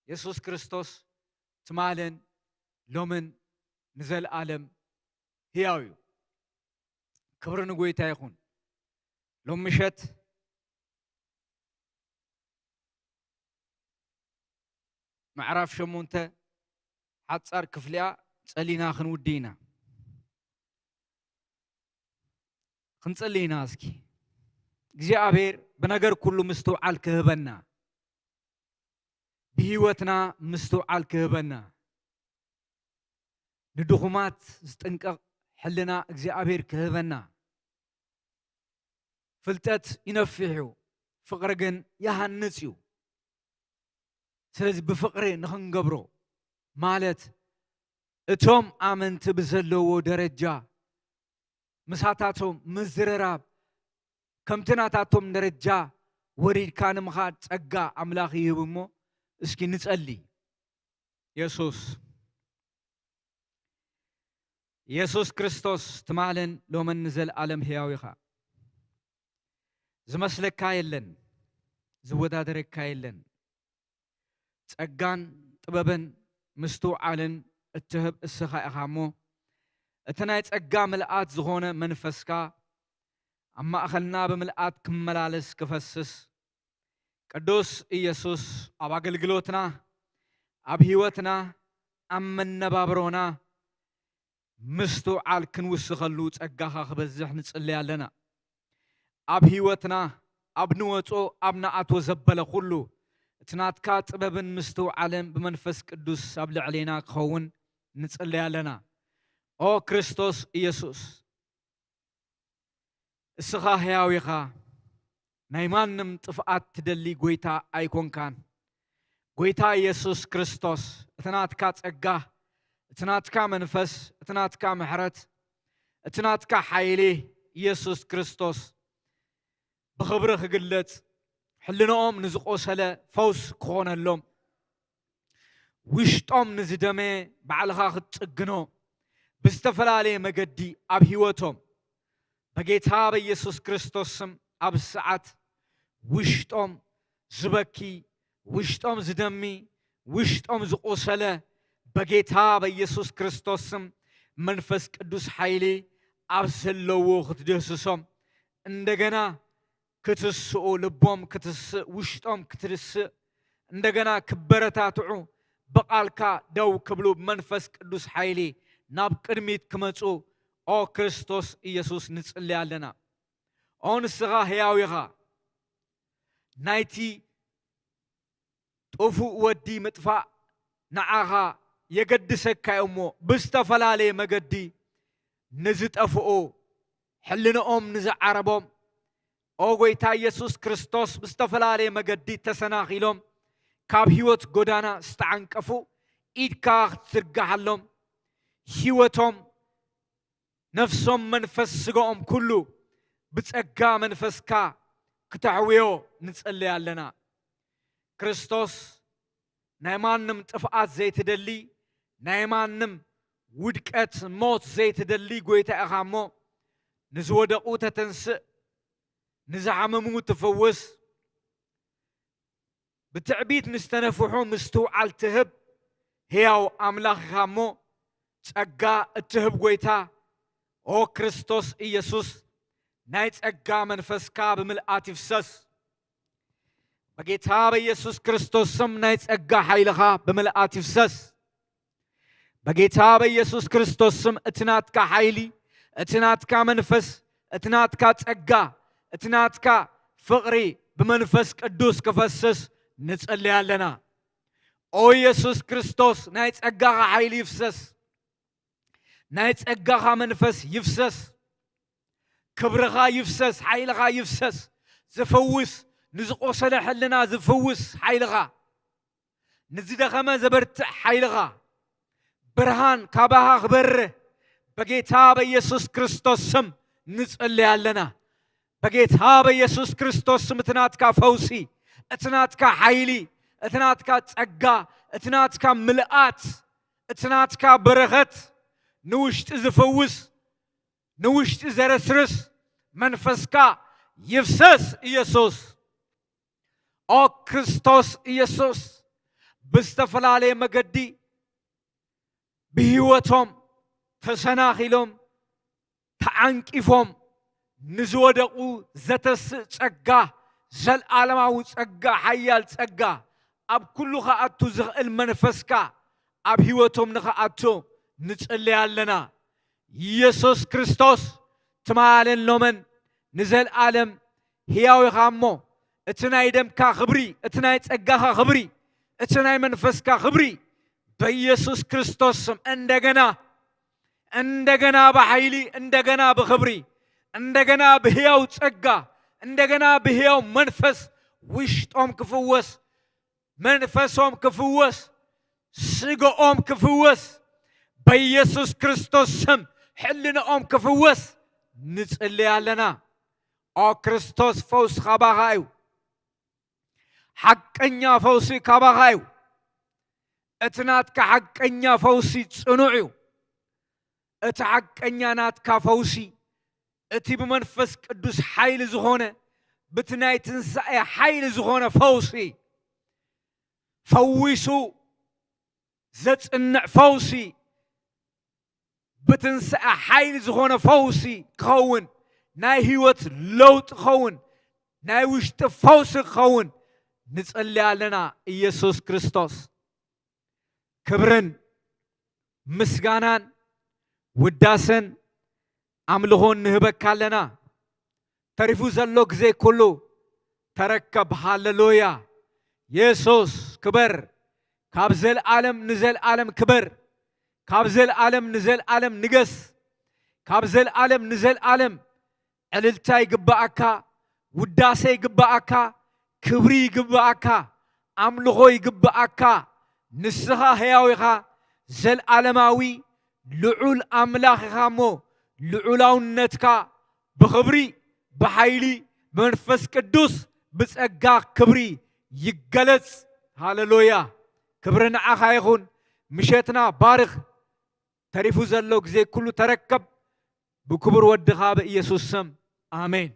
የሱስ ክርስቶስ ትማልን ሎምን ንዘለኣለም ህያው እዩ። ክብሪ ንጎይታ ይኹን። ሎም ምሸት ምዕራፍ ሸሞንተ ሓጻር ክፍሊኣ ጸሊና ክንውዲ ኢና። ክንጽሊ ኢና እስኪ። እግዚኣብሔር ብነገር ኩሉ ምስትውዓል ክህበና፣ ብህይወትና ምስትውዓል ክህበና፣ ንድኹማት ዝጥንቀቕ ሕልና እግዚኣብሔር ክህበና። ፍልጠት ይነፍሕ እዩ፣ ፍቕሪ ግን ይሃንጽ እዩ። ስለዚ ብፍቕሪ ንኽንገብሮ ማለት እቶም ኣመንቲ ብዘለዎ ደረጃ ምሳታቶም ምዝርራብ፣ ከምቲ ናታቶም ደረጃ ወሪድካ ንምኻድ ጸጋ ኣምላኽ ይህብ እሞ እስኪ ንጸሊ። የሱስ፣ የሱስ ክርስቶስ ትማልን ሎምን ንዘለኣለም ሕያው ኢኻ። ዝመስለካ የለን፣ ዝወዳደረካ የለን። ጸጋን ጥበብን ምስትውዓልን እትህብ እስኻ ኢኻ እሞ፣ እቲ ናይ ጸጋ ምልኣት ዝኾነ መንፈስካ ኣብ ማእኸልና ብምልኣት ክመላለስ ክፈስስ፣ ቅዱስ ኢየሱስ ኣብ ኣገልግሎትና፣ ኣብ ህይወትና፣ ኣብ መነባብሮና ምስትውዓል ክንውስኸሉ ጸጋኻ ክበዝሕ ንጽሊ ኣለና። ኣብ ህይወትና፣ ኣብ ንወጾ፣ ኣብ ንኣትዎ ዘበለ ኩሉ፣ እቲ ናትካ ጥበብን ምስትውዓልን ብመንፈስ ቅዱስ ኣብ ልዕሌና ክኸውን ንጽሊ ኣለና። ኦ ክርስቶስ ኢየሱስ፣ እስኻ ሕያው ኢኻ፣ ናይ ማንም ጥፍኣት ትደሊ ጐይታ ኣይኮንካን። ጐይታ ኢየሱስ ክርስቶስ፣ እቲ ናትካ ጸጋ፣ እቲ ናትካ መንፈስ፣ እቲ ናትካ ምሕረት፣ እቲ ናትካ ሓይሊ፣ ኢየሱስ ክርስቶስ፣ ብኽብሪ ክግለጽ፣ ሕልንኦም ንዝቖሰለ ፈውስ ክኾነሎም፣ ውሽጦም ንዝደመየ ባዕልኻ ክትጽግኖ፣ ብዝተፈላለየ መገዲ ኣብ ህይወቶም፣ በጌታ በኢየሱስ ክርስቶስ ስም፣ ኣብ ሰዓት ውሽጦም ዝበኪ፣ ውሽጦም ዝደሚ፣ ውሽጦም ዝቖሰለ፣ በጌታ በኢየሱስ ክርስቶስ ስም፣ መንፈስ ቅዱስ ሓይሊ ኣብ ዘለዎ ክትድህስሶም፣ እንደገና ክትስኡ፣ ልቦም ክትስእ፣ ውሽጦም ክትስእ፣ እንደገና ክበረታትዑ፣ ብቓልካ ደው ክብሉ፣ ብመንፈስ ቅዱስ ሓይሊ ናብ ቅድሚት ክመጹ፣ ኦ ክርስቶስ ኢየሱስ፣ ንጽሊ ኣለና። ኦ ንስኻ ሕያው ኢኻ። ናይቲ ጥፉእ ወዲ ምጥፋእ ንዓኻ የገድሰካ እዩ እሞ፣ ብዝተፈላለየ መገዲ ንዝጠፍኡ፣ ሕልንኦም ንዝዓረቦም፣ ኦ ጐይታ ኢየሱስ ክርስቶስ፣ ብዝተፈላለየ መገዲ ተሰናኺሎም፣ ካብ ህይወት ጐዳና ዝተዓንቀፉ፣ ኢድካ ክትዝርግሓሎም፣ ህይወቶም ነፍሶም፣ መንፈስ፣ ስጋኦም ኩሉ ብጸጋ መንፈስካ ክተሕውዮ ንጸልይ ኣለና። ክርስቶስ ናይ ማንም ጥፍኣት ዘይትደሊ፣ ናይ ማንም ውድቀት ሞት ዘይትደሊ ጎይታ ኢኻ እሞ፣ ንዝወደቑ ተተንስእ፣ ንዝሓመሙ ትፍውስ፣ ብትዕቢት ንዝተነፍሑ ምስትውዓል ትህብ ህያው ኣምላኽ ኢኻ እሞ፣ ጸጋ እትህብ ጎይታ፣ ኦ ክርስቶስ ኢየሱስ፣ ናይ ጸጋ መንፈስካ ብምልኣት ይፍሰስ። በጌታ በኢየሱስ ክርስቶስ ስም ናይ ጸጋ ሓይልኻ ብምልኣት ይፍሰስ። በጌታ በኢየሱስ ክርስቶስ ስም እቲ ናትካ ሓይሊ፣ እቲ ናትካ መንፈስ፣ እቲ ናትካ ጸጋ፣ እቲ ናትካ ፍቕሪ ብመንፈስ ቅዱስ ክፈስስ ንጸልይ ኣለና። ኦ ኢየሱስ ክርስቶስ፣ ናይ ጸጋኻ ሓይሊ ይፍሰስ። ናይ ጸጋኻ መንፈስ ይፍሰስ። ክብርኻ ይፍሰስ፣ ሓይልኻ ይፍሰስ። ዝፍውስ፣ ንዝቆሰለ ሕልና ዝፍውስ ሓይልኻ፣ ንዝደኸመ ዘበርትዕ ሓይልኻ፣ ብርሃን ካባኻ ክበርህ በጌታ በኢየሱስ ክርስቶስ ስም ንጽሊ ኣለና። በጌታ በኢየሱስ ክርስቶስ ስም እቲ ናትካ ፈውሲ፣ እቲ ናትካ ሓይሊ፣ እቲ ናትካ ጸጋ፣ እቲ ናትካ ምልኣት፣ እቲ ናትካ በረኸት ንውሽጢ ዝፍውስ፣ ንውሽጢ ዘረስርስ መንፈስካ ይፍሰስ ኢየሱስ። ኦ ክርስቶስ ኢየሱስ፣ ብዝተፈላለየ መገዲ ብህይወቶም ተሰናኺሎም፣ ተዓንቂፎም ንዝወደቑ ዘተስእ ጸጋ፣ ዘልዓለማዊ ጸጋ፣ ሓያል ጸጋ፣ ኣብ ኩሉ ክኣቱ ዝኽእል መንፈስካ ኣብ ህይወቶም ንኽኣቱ ንጽሊ ኣለና። ኢየሱስ ክርስቶስ ትማልን ሎምን ንዘልኣለም ሕያው ኢኻ እሞ፣ እቲ ናይ ደምካ ክብሪ፣ እቲ ናይ ጸጋኻ ክብሪ፣ እቲ ናይ መንፈስካ ክብሪ በኢየሱስ ክርስቶስ ስም እንደገና፣ እንደገና ብሓይሊ፣ እንደገና ብኽብሪ፣ እንደገና ብሕያው ጸጋ፣ እንደገና ብሕያው መንፈስ ውሽጦም ክፍወስ፣ መንፈሶም ክፍወስ፣ ስጋኦም ክፍወስ፣ በኢየሱስ ክርስቶስ ስም ሕልንኦም ክፍወስ ንጽሊ ኣለና። ኦ ክርስቶስ፣ ፈውሲ ካባኻ እዩ። ሓቀኛ ፈውሲ ካባኻ እዩ። እቲ ናትካ ሓቀኛ ፈውሲ ጽኑዕ እዩ። እቲ ሓቀኛ ናትካ ፈውሲ፣ እቲ ብመንፈስ ቅዱስ ሓይሊ ዝኾነ፣ ብቲ ናይ ትንሳኤ ሓይሊ ዝኾነ ፈውሲ፣ ፈዊሱ ዘጽንዕ ፈውሲ፣ ብትንሳኤ ሓይሊ ዝኾነ ፈውሲ ክኸውን፣ ናይ ህይወት ለውጢ ክኸውን፣ ናይ ውሽጢ ፈውሲ ክኸውን ንጸሊ ኣለና። ኢየሱስ ክርስቶስ፣ ክብርን ምስጋናን ውዳሰን ኣምልኾን ንህበካ ኣለና። ተሪፉ ዘሎ ግዜ ኩሉ ተረከብ። ሃሌሉያ! የሱስ ክበር፣ ካብ ዘልኣለም ንዘልኣለም ክበር፣ ካብ ዘልኣለም ንዘልኣለም ንገስ፣ ካብ ዘልኣለም ንዘልኣለም ዕልልታ ይግብኣካ፣ ውዳሴ ይግብኣካ፣ ክብሪ ይግብኣካ፣ ኣምልኾ ይግብኣካ። ንስኻ ሕያው ኢኻ፣ ዘልኣለማዊ ልዑል ኣምላኽ ኢኻ እሞ፣ ልዑላውነትካ ብኽብሪ፣ ብሓይሊ፣ ብመንፈስ ቅዱስ፣ ብጸጋ ክብሪ ይገለጽ። ሃሌሉያ! ክብሪ ንዓኻ ይኹን። ምሸትና ባርኽ። ተሪፉ ዘሎ ግዜ ኩሉ ተረከብ። ብክቡር ወድኻ ብኢየሱስ ስም፣ ኣሜን።